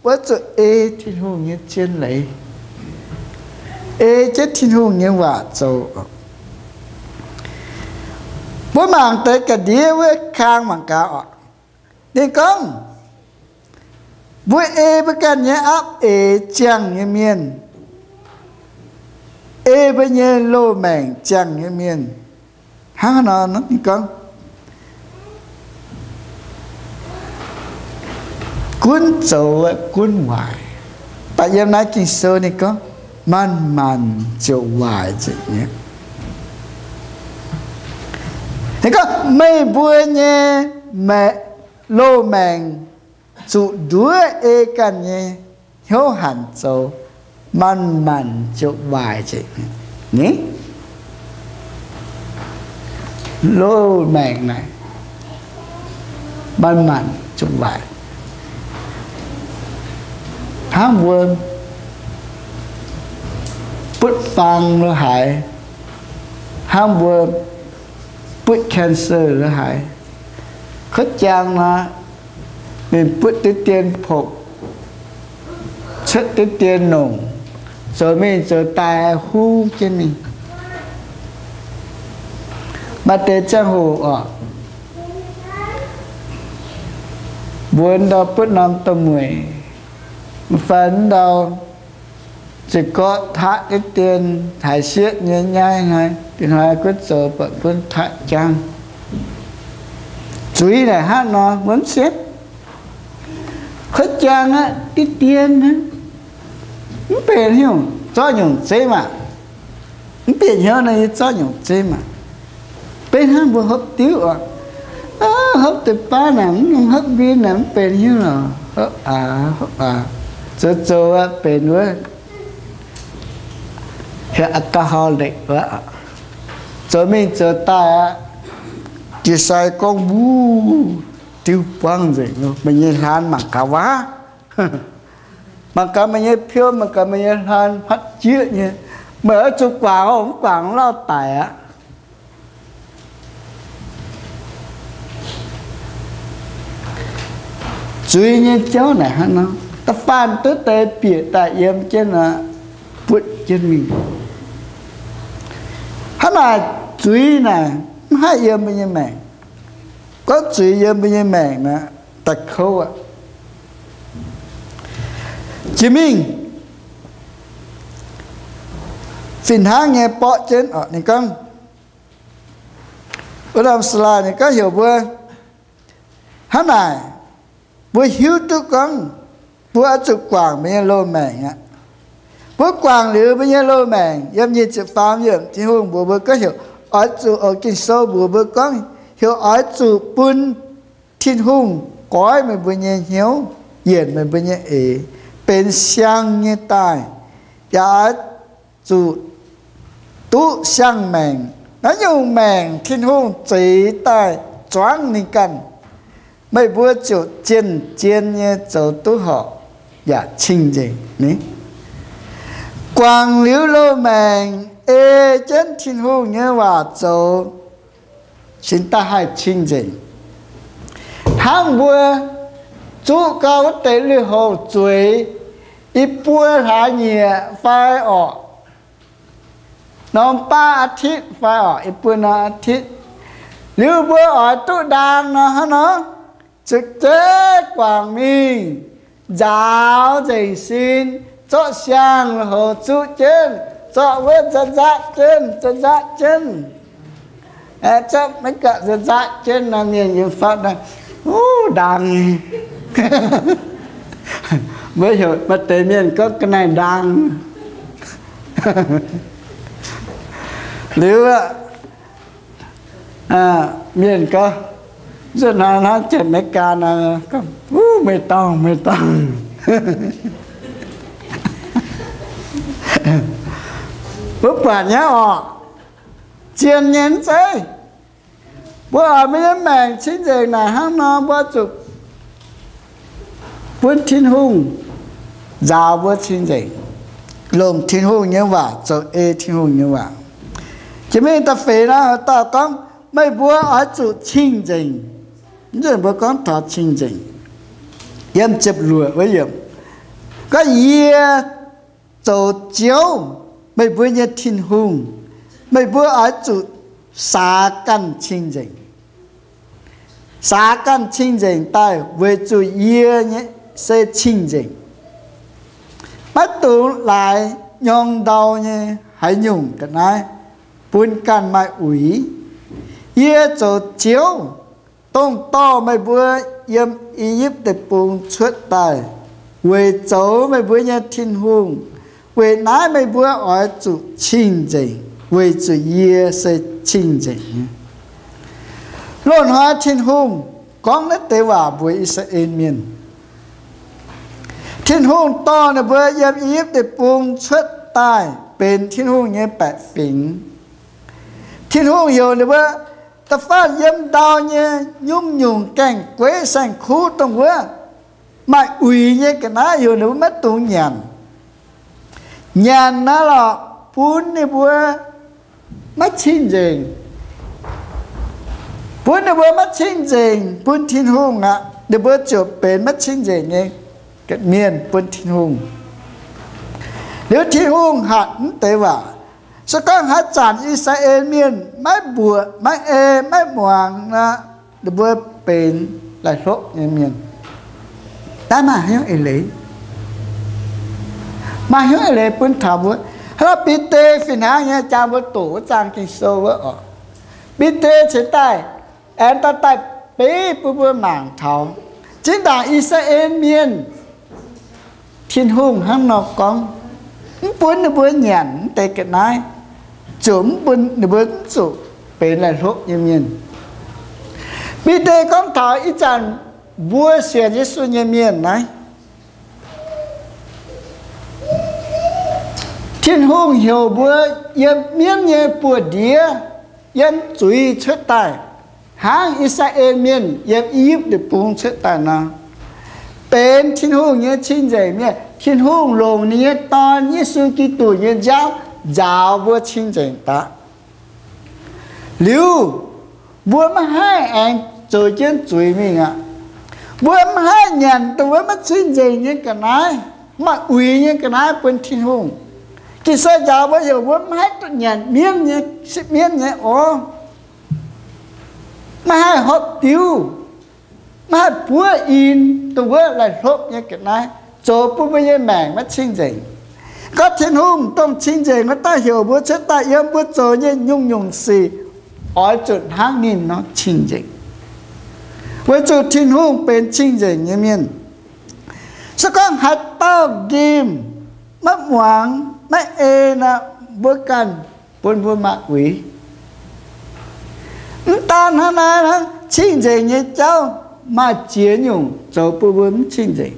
mbuo zuqc ei Tin-Hungh nyei zien leiz, ei jienv Tin-Hungh nyei waac zoux. Mbuo mangc deix ga'ndiev wuov kang mangc gaax oc. Ninh gorngv, mbuo ei mbuo ganh nyei apv eix ziangh nyei mienh, ei mbuo nyei loz-maengc ziangh nyei mienh. Hnangv nor ninh gorngv, gunv zoux gunv waaic. Mv baac yiem naaiv Ging-Sou ninh gorngv, manc-manc ziouc waaic nzengc mi'aqv. Ninh gorngv meih mbuo nyei loz-maengc zuqc nduov ei ganh nyei hnyouv hanc zoux, manc-manc ziouc waaic nzengc. Ni, loz-maengc naaic manc-manc ziouc waaic. Hnangv mbuo butv fang lo haaix, hnangv mbuo butv cancer lo haaix, kuotv jaang nor, ninh butv diqv dien pokc, cuotv diqv dien nongc, zoux mingh zoux daaih huv jienv mingh. Maaih deix ziangh hoc oc, mbuo ndau butv norm doh mueic, fai ndau ziouc gorqv taqv diqv dien haaix sieqv nyei nyaiv hnoi, ih hnoi gunv zoux buatc gunv taqv jangv. Zuiz naaic hnangv nor wuov sienv, kuotv jaang aqv, diqv dien hnangv, mv benx hnyouv zorqv nyungc zeiv maah. Mv bieqc hnyouv nor yie zorqv nyungc zeiv maah. Beiv hnangv mbuo hopv diuv oc, hopv deix baav naaic mv nongx hopv nquin naaic mv benx hnyouv lorqc, hopv aax hopv aax, zoux zoux aqv benx wuov, heuc alcoholic wuov, zoux mingh zoux daaih aqv, jiex sai gorngv wuov, diuv buangv nzengc, meih nyei hlaan mangc gaax waav. Mangc gaax meih nyei piou, mangc gaax meih nyei hlaan hmatv jieqv nyei, meih oix zuqc guangc oc, mv guangc lauh daic aqv. Zuiz nyei jauv naaic hnangv nor, da'faanh duqv deix bieqc daaih yiem jienv nor, butv jienv mingh. Hnangv naaic zuiz naaic mv haih yiem mbuo nyei maengc. Gorngv zuiz yiem mbuo nyei maengc naaic, da'kouv aqv. Jiex mingh fih hnangv nyei borqv jienv oc. Ninh gorngv, wuov norm slide ninh gorngv heuc mbuo hnangv naaic, mbuo hiuv duqv gorngv mbuo oix zuqc guangc mbuo nyei loz-maengc aqv. Mbuo guangc liuz mbuo nyei loz-maengc, yiem nyic ziepc faam yiemc Tin-Hungh mbuox mbuo gorngv heuc oix zuqc, oc, Ging-Sou mbuox mbuo gorngv heuc oix zuqc bun Tin-Hungh goiv meih mbuo nyei hnyouv, yienc meih mbuo nyei eix benx siang nyei daaih, yaac oix zuqc duqv siang-maengc. Naaiv nyungc maengc Tin-Hungh zeix daaih zuangv ninh ganh, meih mbuo ziouc zien-zien nyei zoux duqv horpc yaac cing-nzengc ni. Guangc liuz loz-maengc ei jienv Tin-Hungh nyei waac zoux, cingx daaih haih cing-nzengc. Hnangv mbuo zuqv gau wuov deix lui-houx zueiz, i buo hlaax nyieqc fai orqc, norm baav อาทิตย์ fai orqc, i buo norm อาทิตย์, liuz mbuo oix duqv ndaang nor hnangv nor, zuqc jeiv guangc mingh, nzaaux nzengc sin, zorqv siang lui-houx zuqv jienv, zorqv wuov nzaqc nzaqv jienv, nzaqc nzaqv jienv. Zorqv maiv gapv nzaqc nzaqv jienv nor, mienh yiem fatv nor, uv, ndaang. Mbuo heuc maaih deix mienh gorngv ga'naaiv ndaang. Liuz aqv, mienh gorngv, nzunc hnoi hnangv janx Meigaa nor, gorngv, uv, meih dorngh, meih dorngh. Mbuo buatc nyei orqc, zien nyei mv zeiz. Mbuo oix mbuo nyei maengc cing-nzengc naaic hnangv nor, mbuo zuqc bun Tin-Hungh nzaaux mbuo cing-nzengc, longc Tin-Hungh nyei waac zoux ei Tin-Hungh nyei waac. Jiex mingh da'feix naaiv, haaix dauh gorngv meih mbuo oix zuqc cing-nzengc. Mv nzunc mbuo gorngv taux cing-nzengc. Yiem ziepc luoqc wuov yiemc, gorngv, yie zoux Ziouv, meih mbuo nyei Tin-Hungh. Meih mbuo oix zuqc saax ganh cing-nzengc. Saax ganh cing-nzengc daaih weic zuqc yie nyei se cing-nzengc. Maiv dungx laaix nyorng ndau nyei haaix nyungc ga'naaiv bun ganh maaih uix. Yie zoux Ziouv, dongh dorh meih mbuo yiem I^yipv Deic-Bung cuotv daaih, weic zoux meih mbuo nyei Tin-Hungh. Weic naaiv meih mbuo oix zuqc cing-nzengc, weic zuqc yie se cing-nzengc nyei. Loz-hnoi Tin-Hungh gorngv naaiv deix waac mbuox I^saa^laa^en Mienh. Tin-Hungh dorh ninh mbuo yiem I^yipv Deic-Bung cuotv daaih benx Tin-Hungh nyei baeqc fingx. Tin-Hungh heuc ninh mbuo da'faanh yiem ndau nyei nyungc-nyungc gaengh gueiv saeng-kuv dongh wuov maaih uix nyei ga'naaiv heuc ninh mbuo maiv dungx nyanc. Nyanc naaiv lorqc bun ninh mbuo maiv cing-nzengc. Bun ninh mbuo maiv cing-nzengc bun Tin-Hungh aqv, ninh mbuo ziouc benx maiv cing-nzengc nyei mienh bun Tin-Hungh. Liuz Tin-Hungh hatc mv deix waac. Se gorngv haaix zanc I^saa^laa^en Mienh maiv mbuoqc, maiv ei, maiv muangx nor, ninh mbuo benx laih-hlopv nyei mienh. Naaiv maaih hnyouv eix leiz, maaih hnyouv eix leiz bun taux mbuo. Hnangv nor Bide fih hnangv nyei, jang mbuo doqc wuov zaang Ging-Sou wuov oc, Bide cingx daaih aengx daaih daaih beiv bun mbuo mangc taux zinh ndaangc I^saa^laa^en Mienh, Tin-Hungh hnangv nor gorngv, mv bun ninh mbuo nyanc mv deix ga'naaiv, ziouc mv bun ninh mbuo mv zuqc benx laih hlopv nyei mienh. Bide gorngv taux ih zanc mbuo sienx Yesu nyei mienh naaiv, Tin-Hungh heuc mbuo yiem mienv nyei buoz-ndiev, yiem zuiz cuotv daaih, hnangv I^saa^laa^en Mienh yiem I^yipv Deic-Bung cuotv daaih nor, benx Tin-Hungh nyei cing-nzengc mienh. Tin-Hungh longc ninh nyei Dorn, Yesu Giduc, nyei nziaamv nzaaux mbuo cing-nzengc daaih. Liuz, mbuo maiv haih aengx zoux jienv zuiz mingh aqv. Mbuo maiv haih nyanc dongh wuov maiv cing-nzengc nyei ga'naaiv, maaih uix nyei ga'naaiv bun Tin-Hungh. Ging-Sou njaaux mbuo heuc mbuo maiv haih duqv nyanc mienv nyei, sipv mienv nyei orv. Maiv haih hopv diuv, maiv haih buov in dongh wuov laih hlopv nyei ga'naaiv, zoux bun mbuo nyei maengc maiv cing-nzengc. Gorngv Tin-Hungh dongh cing-nzengc wuov dauh heuc mbuo cuotv daaih yiem mbuo zoux nyei nyungc-nyungc sic, oix zuqc hnangv ninh nor cing-nzengc, weic zuqc Tin-Hungh benx cing-nzengc nyei mienh. Se gorngv haaix dauh nqemh, maiv muangx, maiv ei nor, mbuo ganh bun mbuo maaih uix. Mv daan hnangv naaiv, hnangv cing-nzengc nyei jauv maaih ziex nyungc zoux bun mbuo mv cing-nzengc.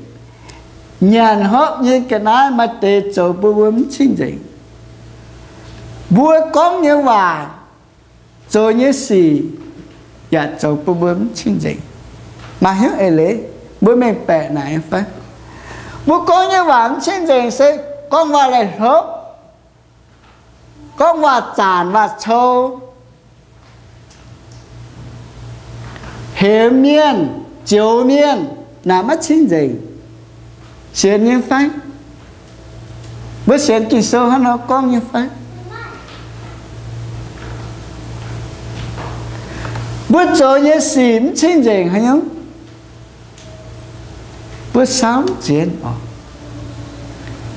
Nyanc hopv nyei ga'naaiv maaih deix zoux bun mbuo mv cing-nzengc. Mbuo gorngv nyei waac, zoux nyei sic yaac zoux bun mbuo mv cing-nzengc. Maaih hnyouv eix leiz, mbuo mengh baeqc naaic nyei fai? Mbuo gorngv nyei waac mv cing-nzengc se gorngv waac laih hlopv, gorngv waac zaanc waac cou, hemx mienh, zioux mienh, naaic maiv cing-nzengc. Sienx nyei fai? Mbuo sienx Ging-Sou hnangv nor gorngv nyei fai? Mbuo zoux nyei sic mv cing-nzengc haaix nyungc? Mbuo saauv mv zienx oc.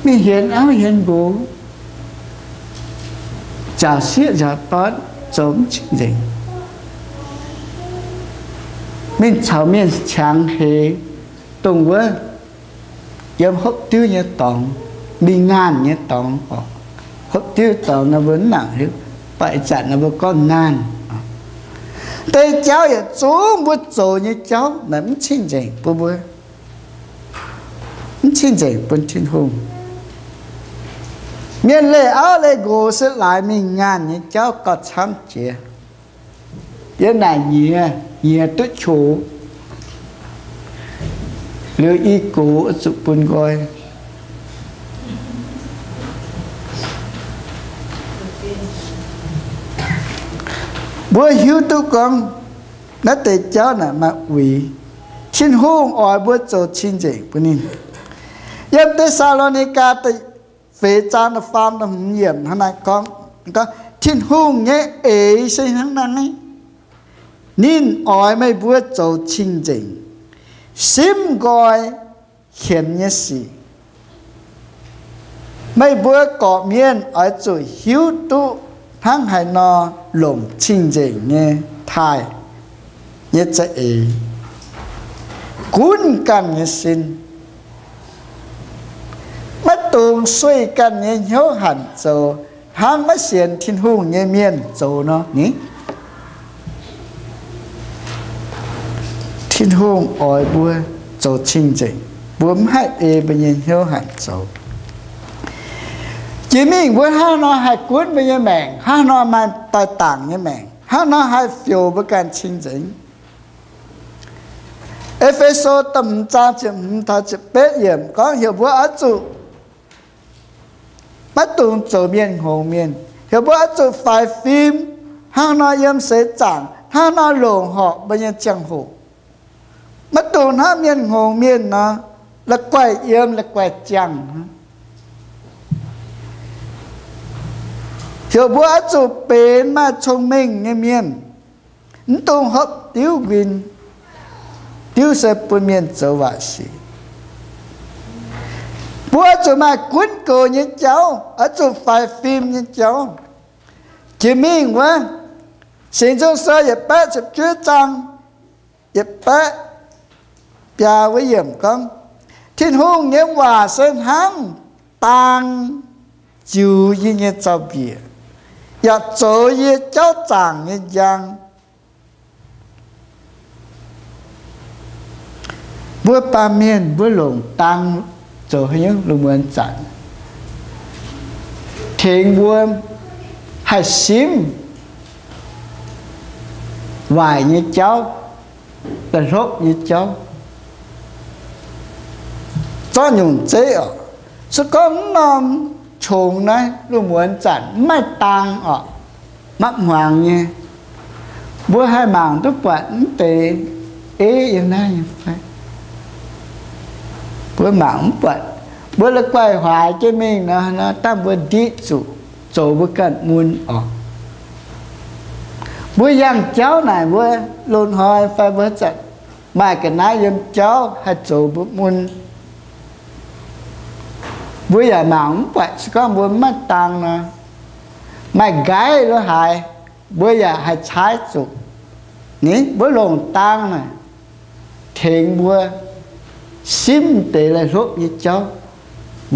Mingh hienx auv hienx nqox, nzaaux sieqv nzaaux doic, zoux mv cing-nzengc. Mingh caux mienh qangx heix, dongh wuov yiem hopv diuv nyei dorngx, mingh ngaanh nyei dorngx oc. Hopv diuv dorngx nor mbuo mv nangc hiuv, baac ih zanc nor mbuo gorngv ngaanh. Deix jauv yietc zungv mbuo zoux nyei jauv naaic mv cing-nzengc bun mbuo, mv cing-nzengc bun Tin-Hungh. Mienh leih auv leih nqox se laaix mingh ngaanh nyei jauv gauh camv jiex. Yiem naaic nyiex, nyiex duqv qongx, liuz i gox zuqc bun nqoi. Mbuo hiuv duqv gorngv naaiv deix jauv naaic maaih uix. Tin-Hungh oix mbuo zoux cing-nzengc bun ninh. Yiem Te^saa^lo^ni^gaa da'feix zaang da'faam da'hmz yiemc hnangv naaiv gorngv, gorngv, Tin-Hungh nyei eix se hnangv naaiv. Ninh oix meih mbuo zoux cing-nzengc, simv nqoi hienx nyei sic. Meih mbuo gorqv-mienh oix zuqc hiuv duqv hnangv haaix nor longc cing-nzengc nyei taaih nyei za'eix, gunv ganh nyei sin, maiv dungx sueih ganh nyei hnyouv hanc zoux hnangv maiv sienx Tin-Hungh nyei mienh zoux nor ni. Tin-Hungh oix mbuo zoux cing-nzengc, mbuo mv haih ei mbuo nyei hnyouv hanc zoux. Jiex mingh mbuo hnangv nor haih gunv mbuo nyei maengc, hnangv nor maaih daaih dangc nyei maengc, hnangv nor haih fioux mbuo ganh cing-nzengc. E^fe^so da'hmz zaang ziepc hmz taux ziepc betv yiemc gorngv heuc mbuo oix zuqc maiv dungx zoux mienh hngongx mienh. Heuc mbuo oix zuqc faix fim, hnangv nor yiem seix zaangc, hnangv nor longc horpc mbuo nyei ziangh hoc. Maiv dungx hnangv mienh hngongx mienh nor, la'guaih yiem la'guaih ziangh. Heuc mbuo oix zuqc benx maaih cong-mengh nyei mienh, mv dungx hopv diuv nquin. Diuv se bun mienh zoux waaic sic. Mbuo oix zuqc maaih gunv goux nyei jauv, oix zuqc faix fim nyei jauv. Jiex mingh wuov, Singx Nzung Sou yietc baeqv ziepc juov zaang yietc baeqv biaa wuov yiemc gorngv, Tin-Hungh nyei waac se hnangv dang ziux yie nyei zaux-mbiec, yaac zoux yie jauv zaangc nyei njang. Mbuo baamh mienh mbuo longc dang zoux haaix nyungc lungh muonz zanc? Tengx mbuo haih simv waaic nyei jauv, la'hlopv nyei jauv, zorqv nyungc zeiv oc. Se gorngv mv norm qongx naaiv lungh muonz zanc mv maaih dang oc, mapv hmuangx nyei, mbuo haih mangc duqv buatc mv deix ei yiem naaiv nyei fai? Mbuo mangc mv buatc. Mbuo la'guaih huaaix jienv mingh nor, nor dangh mbuo ndiqv zuqc zoux mbuo ganh mun oc. Mbuo yangh jauv naaic mbuo loz-hnoi fai mbuo zanc maaih ga'naaiv yiem jauv haih zoux mbuo mun. Mbuo yaac mangc mv buatc, se gorngv mbuo mv maaih dang nor, maaih nqaiv lo haaix, mbuo yaac haih caaiv zuqc. Ni, mbuo longc dang naaic tengx mbuo simv deix la'hlopv nyei jauv,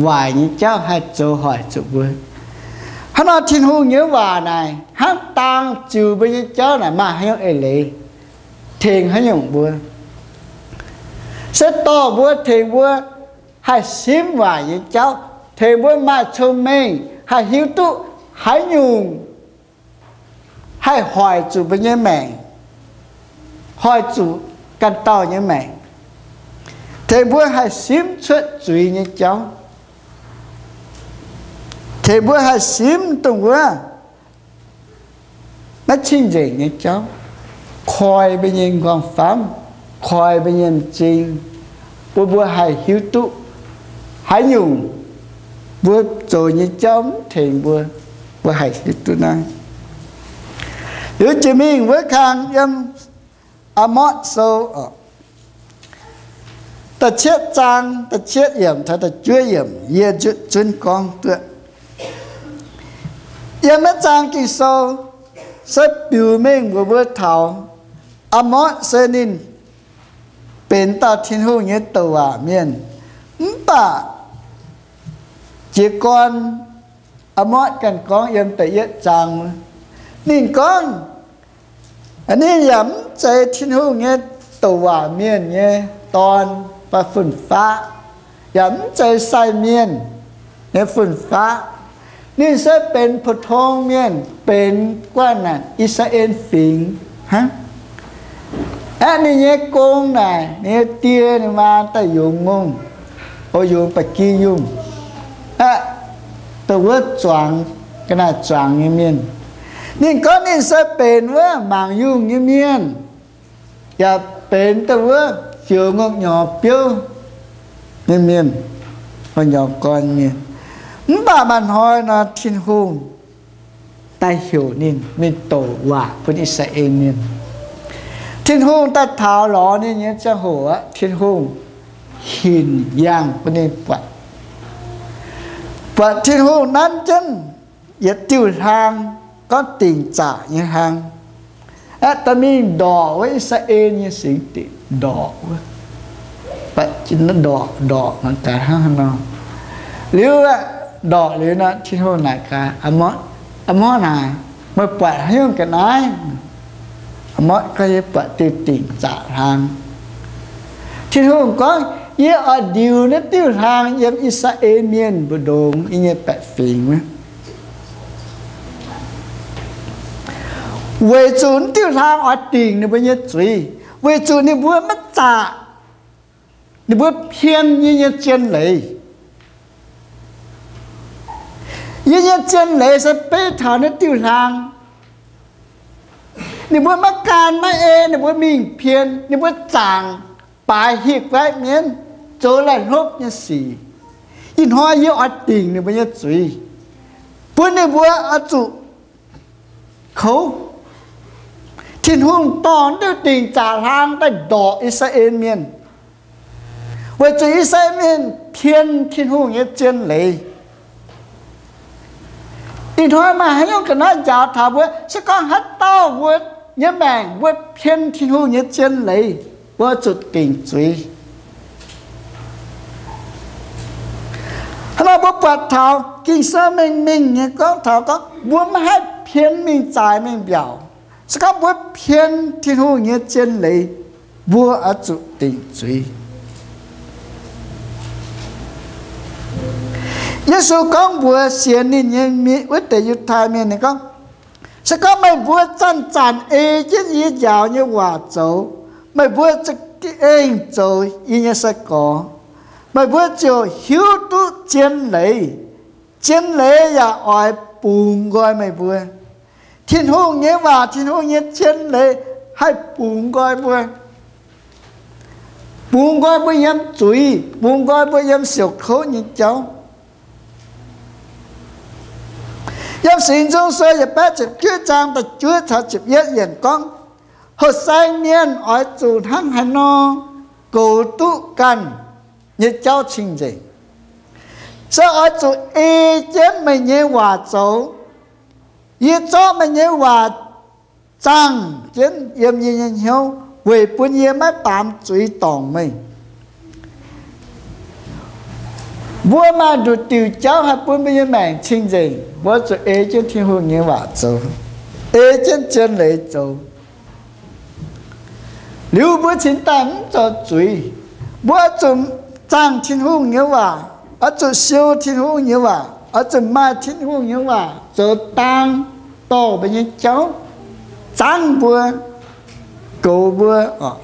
waaic nyei jauv haih zoux hoic zuqc mbuo. Hnangv nor Tin-Hungh nyei waac naaic hnangv dang ziux mbuo nyei jauv naaic maaih haaix nyungc eix leiz, tengx haaix nyungc mbuo? Se dorh mbuo, tengx mbuo haih simv waaic nyei jauv, tengx mbuo maaih cong-mengh haih hiuv duqv haaix nyungc haih hoic zuqc mbuo nyei maengc, hoic zuqc ganh dauh nyei maengc, tengx mbuo haih simv cuotv zuiz nyei jauv, tengx mbuo haih simv dongh wuov maiv cing-nzengc nyei jauv, koi mbuo nyei nqorngv-famv, koi mbuo nyei m'zing, bun mbuo haih hiuv duqv haaix nyungc mbuo zoux nyei jauv mv tengx mbuo, mbuo haih hiuv duqv naaiv. Liuz jiex mingh wuov kang yiem Aa^morc Sou da'cietv zaang da'cietv yiemc taux da'juov yiemc, yie nzutv zunv gorngv duqv. Yiem naaiv zaang Ging-Sou se biux mengh mbuox mbuo taux Aa^morc se ninh benx dauh Tin-Hungh nyei douc waac mienh. Mv baac jiez gorn Aa^morc ganh gorngv yiem da'yietv zaang, ninh gorngv ninh yaac mv zeiz Tin-Hungh nyei douc waac mienh nyei dorn fai fun-faqv, yaac mv zeiz sai mienh nyei fun-faqv. Ninh se benx 普通 mienh, benx guanh naaic I^saa^laa^en Fingx hnangv. Aeqv, ninh nyei gong naaic, ninh nyei die ninh maa daaih yungz ngongh, o, yungz ba'gi yungh. Aeqv, dongh wuov zuangx, ga'naaiv zuangx nyei mienh. Ninh gorngv ninh se benx wuov mangc yungh nyei mienh, yaac benx dongh wuov fioux ngongh nyorx biouv nyei mienh, ngongh nyorx gorn mienh. Mv baac maaih hnoi nor, Tin-Hungh daaih heuc ninh mingh douc waac bun I^saa^laa^en Mienh. Tin-Hungh daaih taux lorz ninh nyei ziangh hoc aqv, Tin-Hungh hinc yangh bun ninh buatc. Buatc Tin-Hungh nanv jienv yietc diuh hlaang, gorngv dingc zaqc nyei hlaang, aeqv, daaih mingh ndorqc wuov I^saa^laa^en nyei singx dinc, ndorqc wuov. Ndorqc, ndorqc mangc gaax hnangv haaix nor. Liuz aeqv, ndorqc liuz nor, Tin-Hungh naaic gaax, Aa^morqv naaic, meih buatc haaix nyungc ga'naaiv? Aa^morqv gorngv, Yie buatc diuh dingc zaqc hlaang. Tin-Hungh gorngv, Yie oix ndiux naaiv diuh hlaang yiem I^saa^laa^en Mienh mbu'ndongx yie nyei baeqc fingx wuov, weic zuqc naaiv diuh hlaang oix dingc ninh mbuo nyei zuiz, weic zuqc ninh mbuo maiv zaqc, ninh mbuo pien yie nyei zien leiz. Yie nyei zien leiz se beiv taux naaiv diuh hlaang. Ninh mbuo maiv gan maiv ei, ninh mbuo mingh pien, ninh mbuo zaangc baaix hipv guaiv mienv, zoux laih hlopv nyei sic. Ih hnoi yie oix dingc ninh mbuo nyei zuiz, bun ninh mbuo oix zuqc kouv. Tin-Hungh dorh diuh dingc zaqc hlaang daaih ndorqc I^saa^laa^en Mienh, weic zuqc I^saa^laa^en Mienh pien Tin-Hungh nyei zien leiz. Ih hnoi maaih haaix nyungc ga'naaiv njaaux taux mbuo? Se gorngv haaix dauh mbuo nyei maengc mbuo pien Tin-Hungh nyei zien leiz, mbuo zuqc dingc zuiz. Hnangv naaic mbuo buatc taux Ging-Sou mengh mingh nyei gorngv taux gorngv mbuo maiv haih pien mingh zaaix mingh mbiaauc. Se gorngv mbuo pien Tin-Hungh nyei zien leiz, mbuo oix zuqc dingc zuiz. Yesu gorngv mbuox sienx ninh nyei mienh, wuov deix Yiutai Mienh, ninh gorngv, Se gorngv meih mbuo zanc-zanc ei jienv yie njaaux nyei waac zoux, meih mbuo za'gengh zoux yie nyei sai-gorx. Meih mbuo ziouc hiuv duqv zien leiz. Zien leiz yaac oix bungx nqoi meih mbuo. Tin-Hungh nyei waac, Tin-Hungh nyei zien leiz haih bungx nqoi mbuo, bungx nqoi mbuo yiem zuiz, bungx nqoi mbuo yiem siouc kouv nyei jauv. Yiem Singx Nzung Sou yietc baeqv ziepc juov zaang da'juov caux ziepc yietv yienc gorngv, houh saeng mienh oix zuqc hnangv haaix nor goux duqv ganh nyei jauv cing-nzengc, se oix zuqc ei jienv meih nyei waac zoux. Yie zorqv meih nyei waac zaangh jienv yiem yie nyei hnyouv, weic bun yie maiv baamz zuiz dorngc meih. Mbuo maaih nduqc diuc jauv haih bun mbuo nyei maengc cing-nzengc, mbuo zuqc ei jienv Tin-Hungh nyei waac zoux, ei jienv zien leiz zoux. Liuz mbuo cingx daaih mv zoux zuiz. Mbuo oix zuqc zaangh Tin-Hungh nyei waac, oix zuqc siou Tin-Hungh nyei waac, oix zuqc maaih Tin-Hungh nyei waac zoux dang dorh mbuo nyei jauv, zaangv mbuo, goux mbuo oc.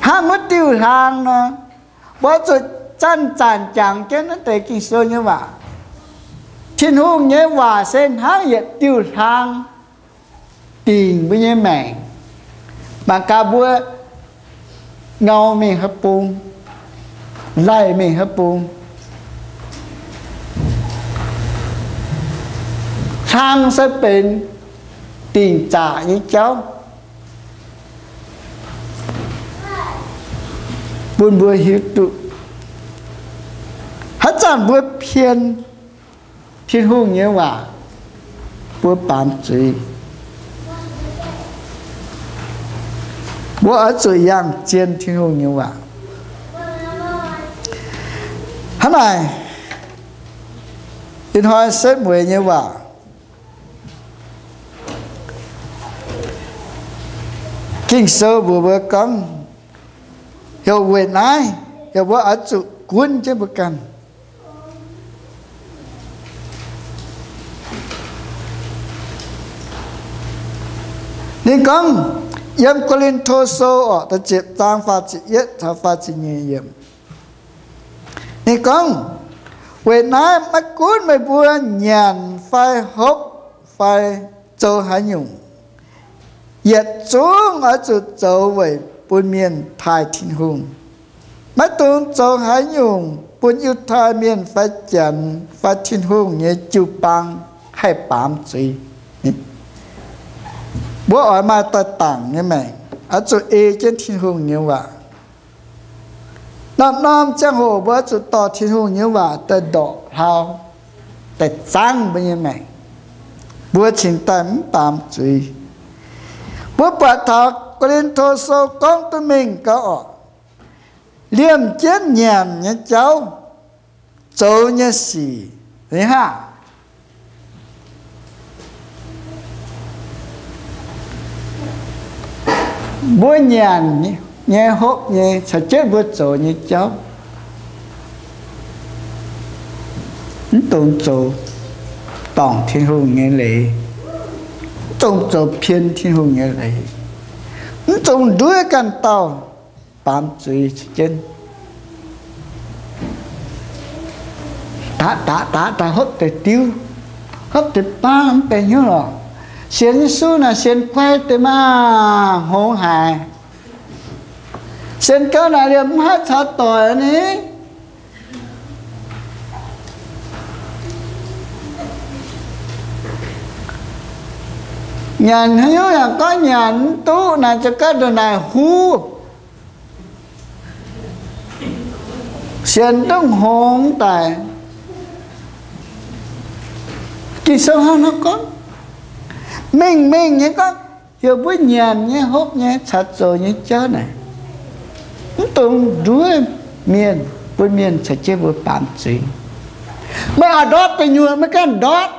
Hnangv wuov diuh hlaang nor, mbuo zuqc zanc-zanc jangx jienv naaiv deix Ging-Sou nyei waac. Tin-Hungh nyei waac se hnangv yietc diuh hlaang dingc mbuo nyei maengc. Mangc gaax mbuo ngau mingh haaix bung, laih mingh haaix bung. Hlaang se benx dingc zaqc nyei jauv bun mbuo hiuv duqv. Haaix zanc mbuo pien Tin-Hungh nyei waac, mbuo baamz zuiz. Mbuo oix zuqc yangh zien Tin-Hungh nyei waac. Hnangv naaic, ih hnoi setv mueiz nyei waac, Ging-Sou mbuox mbuo gorngv, heuc weic naaiv, heuc mbuo oix zuqc gunv jienv mbuo ganh. Ninh gorngv, yiem Ko^lin^to Sou orqc, da'ziepc zaang faah ziepc yietv taux faah ziepc nyeic yiemc, ninh gorngv, weic naaiv maiv gunv meih mbuo nyanc fai hopv fai zoux haaix nyungc, yietc zungv oix zuqc zoux weic bun mienh taaih Tin-Hungh. Maiv dungx zoux haaix nyungc bun Yiutai Mienh fai Janx fai Tin-Hungh nyei jiu-baang haih baamz zuiz. Mbuo oix maaih daaih dangc nyei maengc, oix zuqc ei jienv Tin-Hungh nyei waac. Norm-norm ziangh hoc mbuo oix zuqc dorh Tin-Hungh nyei waac daaih ndorqc hlauv, daaih zaangv mbuo nyei maengc, mbuo cingx daaih mv baamz zuiz. Mbuo buatc taux Ko^lin^to Sou gorngv duqv mingh gau orqc, liemh jienv nyanc nyei jauv, zoux nyei sic, hnangv mbuo nyanc nyei, hopv nyei, caux jienv mbuo zoux nyei jauv, mv dungx zoux dorngc Tin-Hungh nyei leiz, mv dungx zoux pien Tin-Hungh nyei leiz, mv dungx nduov ganh dauh baamz zuiz caux jienv. Daqc daqc daqc daaih hopv deix diuv, hopv deix baav mv benx hnyouv lorqc. Sienx Yesu naaic sienx kuaaiv deix maah, hngongx haic. Sienx gau naaic liemh mv haih caux doic ni. Nyanc haaix nyungc yaac gorngv nyanc mv duqv naaic, ziouc gorngv ndongc naaic huv. Sienx duqv hngongx daic. Ging-Sou hnangv nor gorngv, mengh mengh nyei gorngv, heuc mbuo nyanc nyei, hopv nyei, caux zoux nyei jauv naaic, mv dungx nduov mienh, bun mienh caux jienv mbuo baamz zuiz. Meih oix ndortv gu'nyuoz meih ganh ndortv.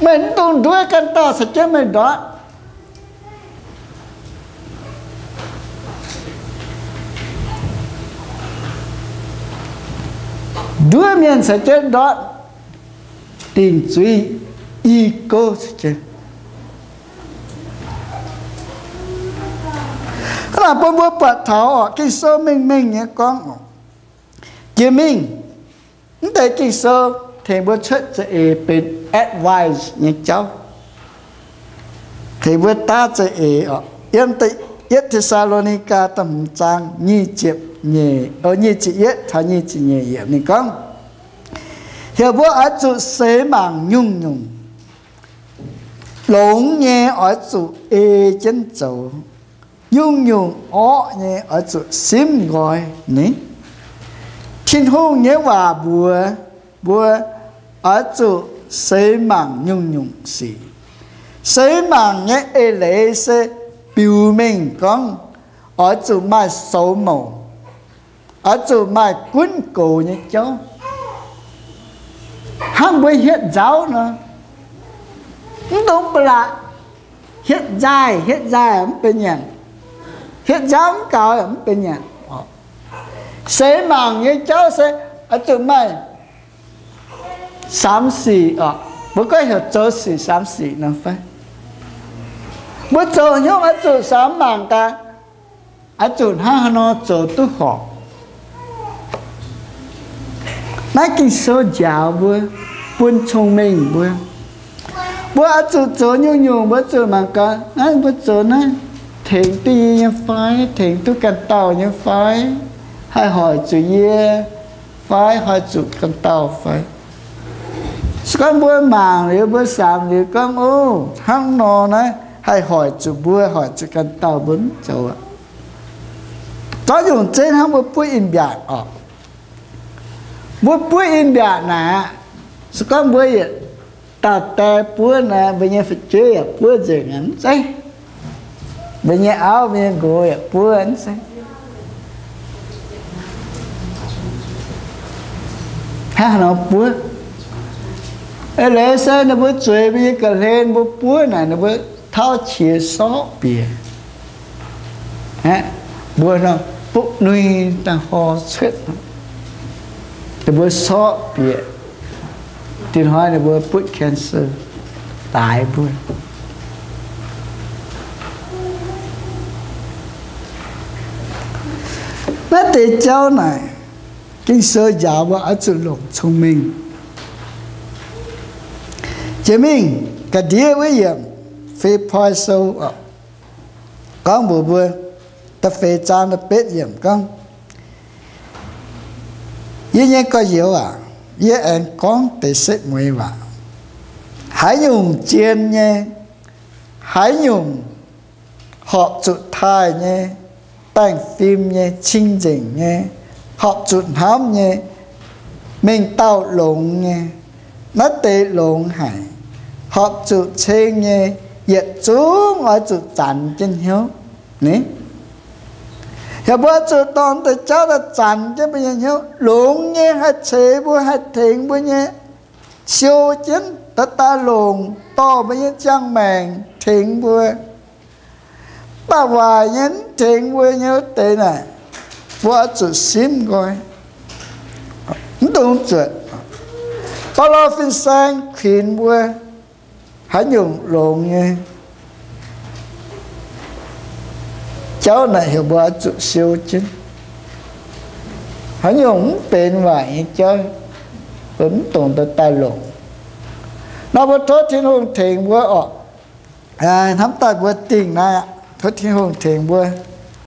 Meih mv dungx nduov ganh dauh caux jienv meih ndortv. Nduov mienh caux jienv ndortv, dingc zuiz, i gouv caux jienv. Hnangv naaic bun mbuo buatc taux orqc, Ging-Sou mengh mengh nyei gorngv, jiex mingh, mv deix Ging-Sou tengx mbuo cuotv za'eix benx advice nyei jauv, tengx mbuo daav za'eix orqc. Yiem da'yietv Te^saa^lo^ni^gaa da'hmz zaang nyic ziepc nyeic, o, nyic ziepc yietv taux nyic ziepc nyeic yiemc ninh gorngv, heuc mbuo oix zuqc seix mangc nyungc-nyungc, longx nyei oix zuqc ei jienv zoux, nyungc-nyungc orqv nyei oix zuqc simv nqoi ni. Tin-Hungh nyei waac mbuox mbuo oix zuqc seix mangc nyungc-nyungc sic. Seix mangc nyei eix leiz se biux mengh gorngv oix zuqc maaih soux mouc, oix zuqc maaih gunv goux nyei jauv, hnangv mbuo hietv nzauv nor, mv dungx ba'laqc hietv nzaaih, hietv nzaaih mv benx nyanc, hietv nzauv mv gaux mv benx nyanc. Seix mangc nyei jauv se oix zuqc maaih samx sic orqc. Mbuo gorngv heuc zoux sic samx sic nor fai? Mbuo zoux hnyouv oix zuqc samx mangc gaax, oix zuqc hnangv haaix nor zoux duqv horpc. Naaiv Ging-Sou njaaux mbuo, bun cong-mengh mbuo. Mbuo oix zuqc zoux nyungc-nyungc mbuo zuqc mangc gaax, naaiv mbuo zoux naaiv tengx duqv yie nyei fai, tengx duqv ganh dauh nyei fai, haih hoic zuqc yie fai, hoic zuqc ganh dauh fai. Se gorngv mbuo mangc liuz, mbuo samx liuz gorngv, o, hnangv nor naaiv haih hoic zuqc mbuo, hoic zuqc ganh dauh, mbuo mv zoux aqv. Zorqv nyungc zeiv hnangv mbuo buov in-mbiaatc orqc. Mbuo buov in-mbiaatc naaic aqv, se gorngv mbuo yietc dauh die buov naaic, mbuo nyei fu'jueiv yaac buov nzengc aqv, mv zeiz? Mbuo nyei auv, mbuo nyei nqox yaac buov, mv zeiz? Hnangv haaix nor buov? Eix leiz se ninh mbuo zueiz mbuo nyei ga'hlen, mbuo buov naaic ninh mbuo tauv qiex sorqv bieqc. Aeqv, mbuo nor butv nui daaih hor cuotv, ninh mbuo sorqv bieqc. Dinh hnoi ninh mbuo butv cancer, daaix mbuo. Naaiv deix jauv naaic, Ging-Sou njaaux mbuo oix zuqc longc cong-mengh. Jiex mingh ga'ndiev wuov yiemc, Fipoi Sou, gorngv mbuox mbuo, da'feix zaang da'betv yiemc gorngv, Yie nyei gorx-youz aac, Yie aengx gorngv deix setv mueiz waac. Haaix nyungc zien nyei, haaix nyungc horpc zuqc taaih nyei, baengh fim nyei, cing-nzengc nyei, horpc zuqc hnamv nyei, mengh dauh longx nyei, naaiv deix longx haic. Horpc zuqc ceng nyei, yietc zungv oix zuqc zanx jienv hnyouv. Ni, heuc mbuo zuqc dorh deix jauv daaih zanx jienv mbuo nyei hnyouv. Longx nyei haih ceix mbuo, haih tengx mbuo nyei, siou jienv daaih daaih longc, dorh mbuo nyei ziangh maengc tengx mbuo. Mv baac waaic nyei, mv tengx mbuo nyei wuov deix naaic, mbuo oix zuqc simv nqoi, mv dungx zuotc. Baulo fin-saeng kuinx mbuo haaix nyungc longx nyei jauv naaic heuc mbuo oix zuqc siou jienv. Haaix nyungc mv benx waaic nyei jauv, mbuo mv dungx daaih daaih longc. Nor mbuo tov Tin-Hungh tengx mbuo orqc. Hnamv daaih mbuo dingh naaiv aqv. Tov Tin-Hungh tengx mbuo.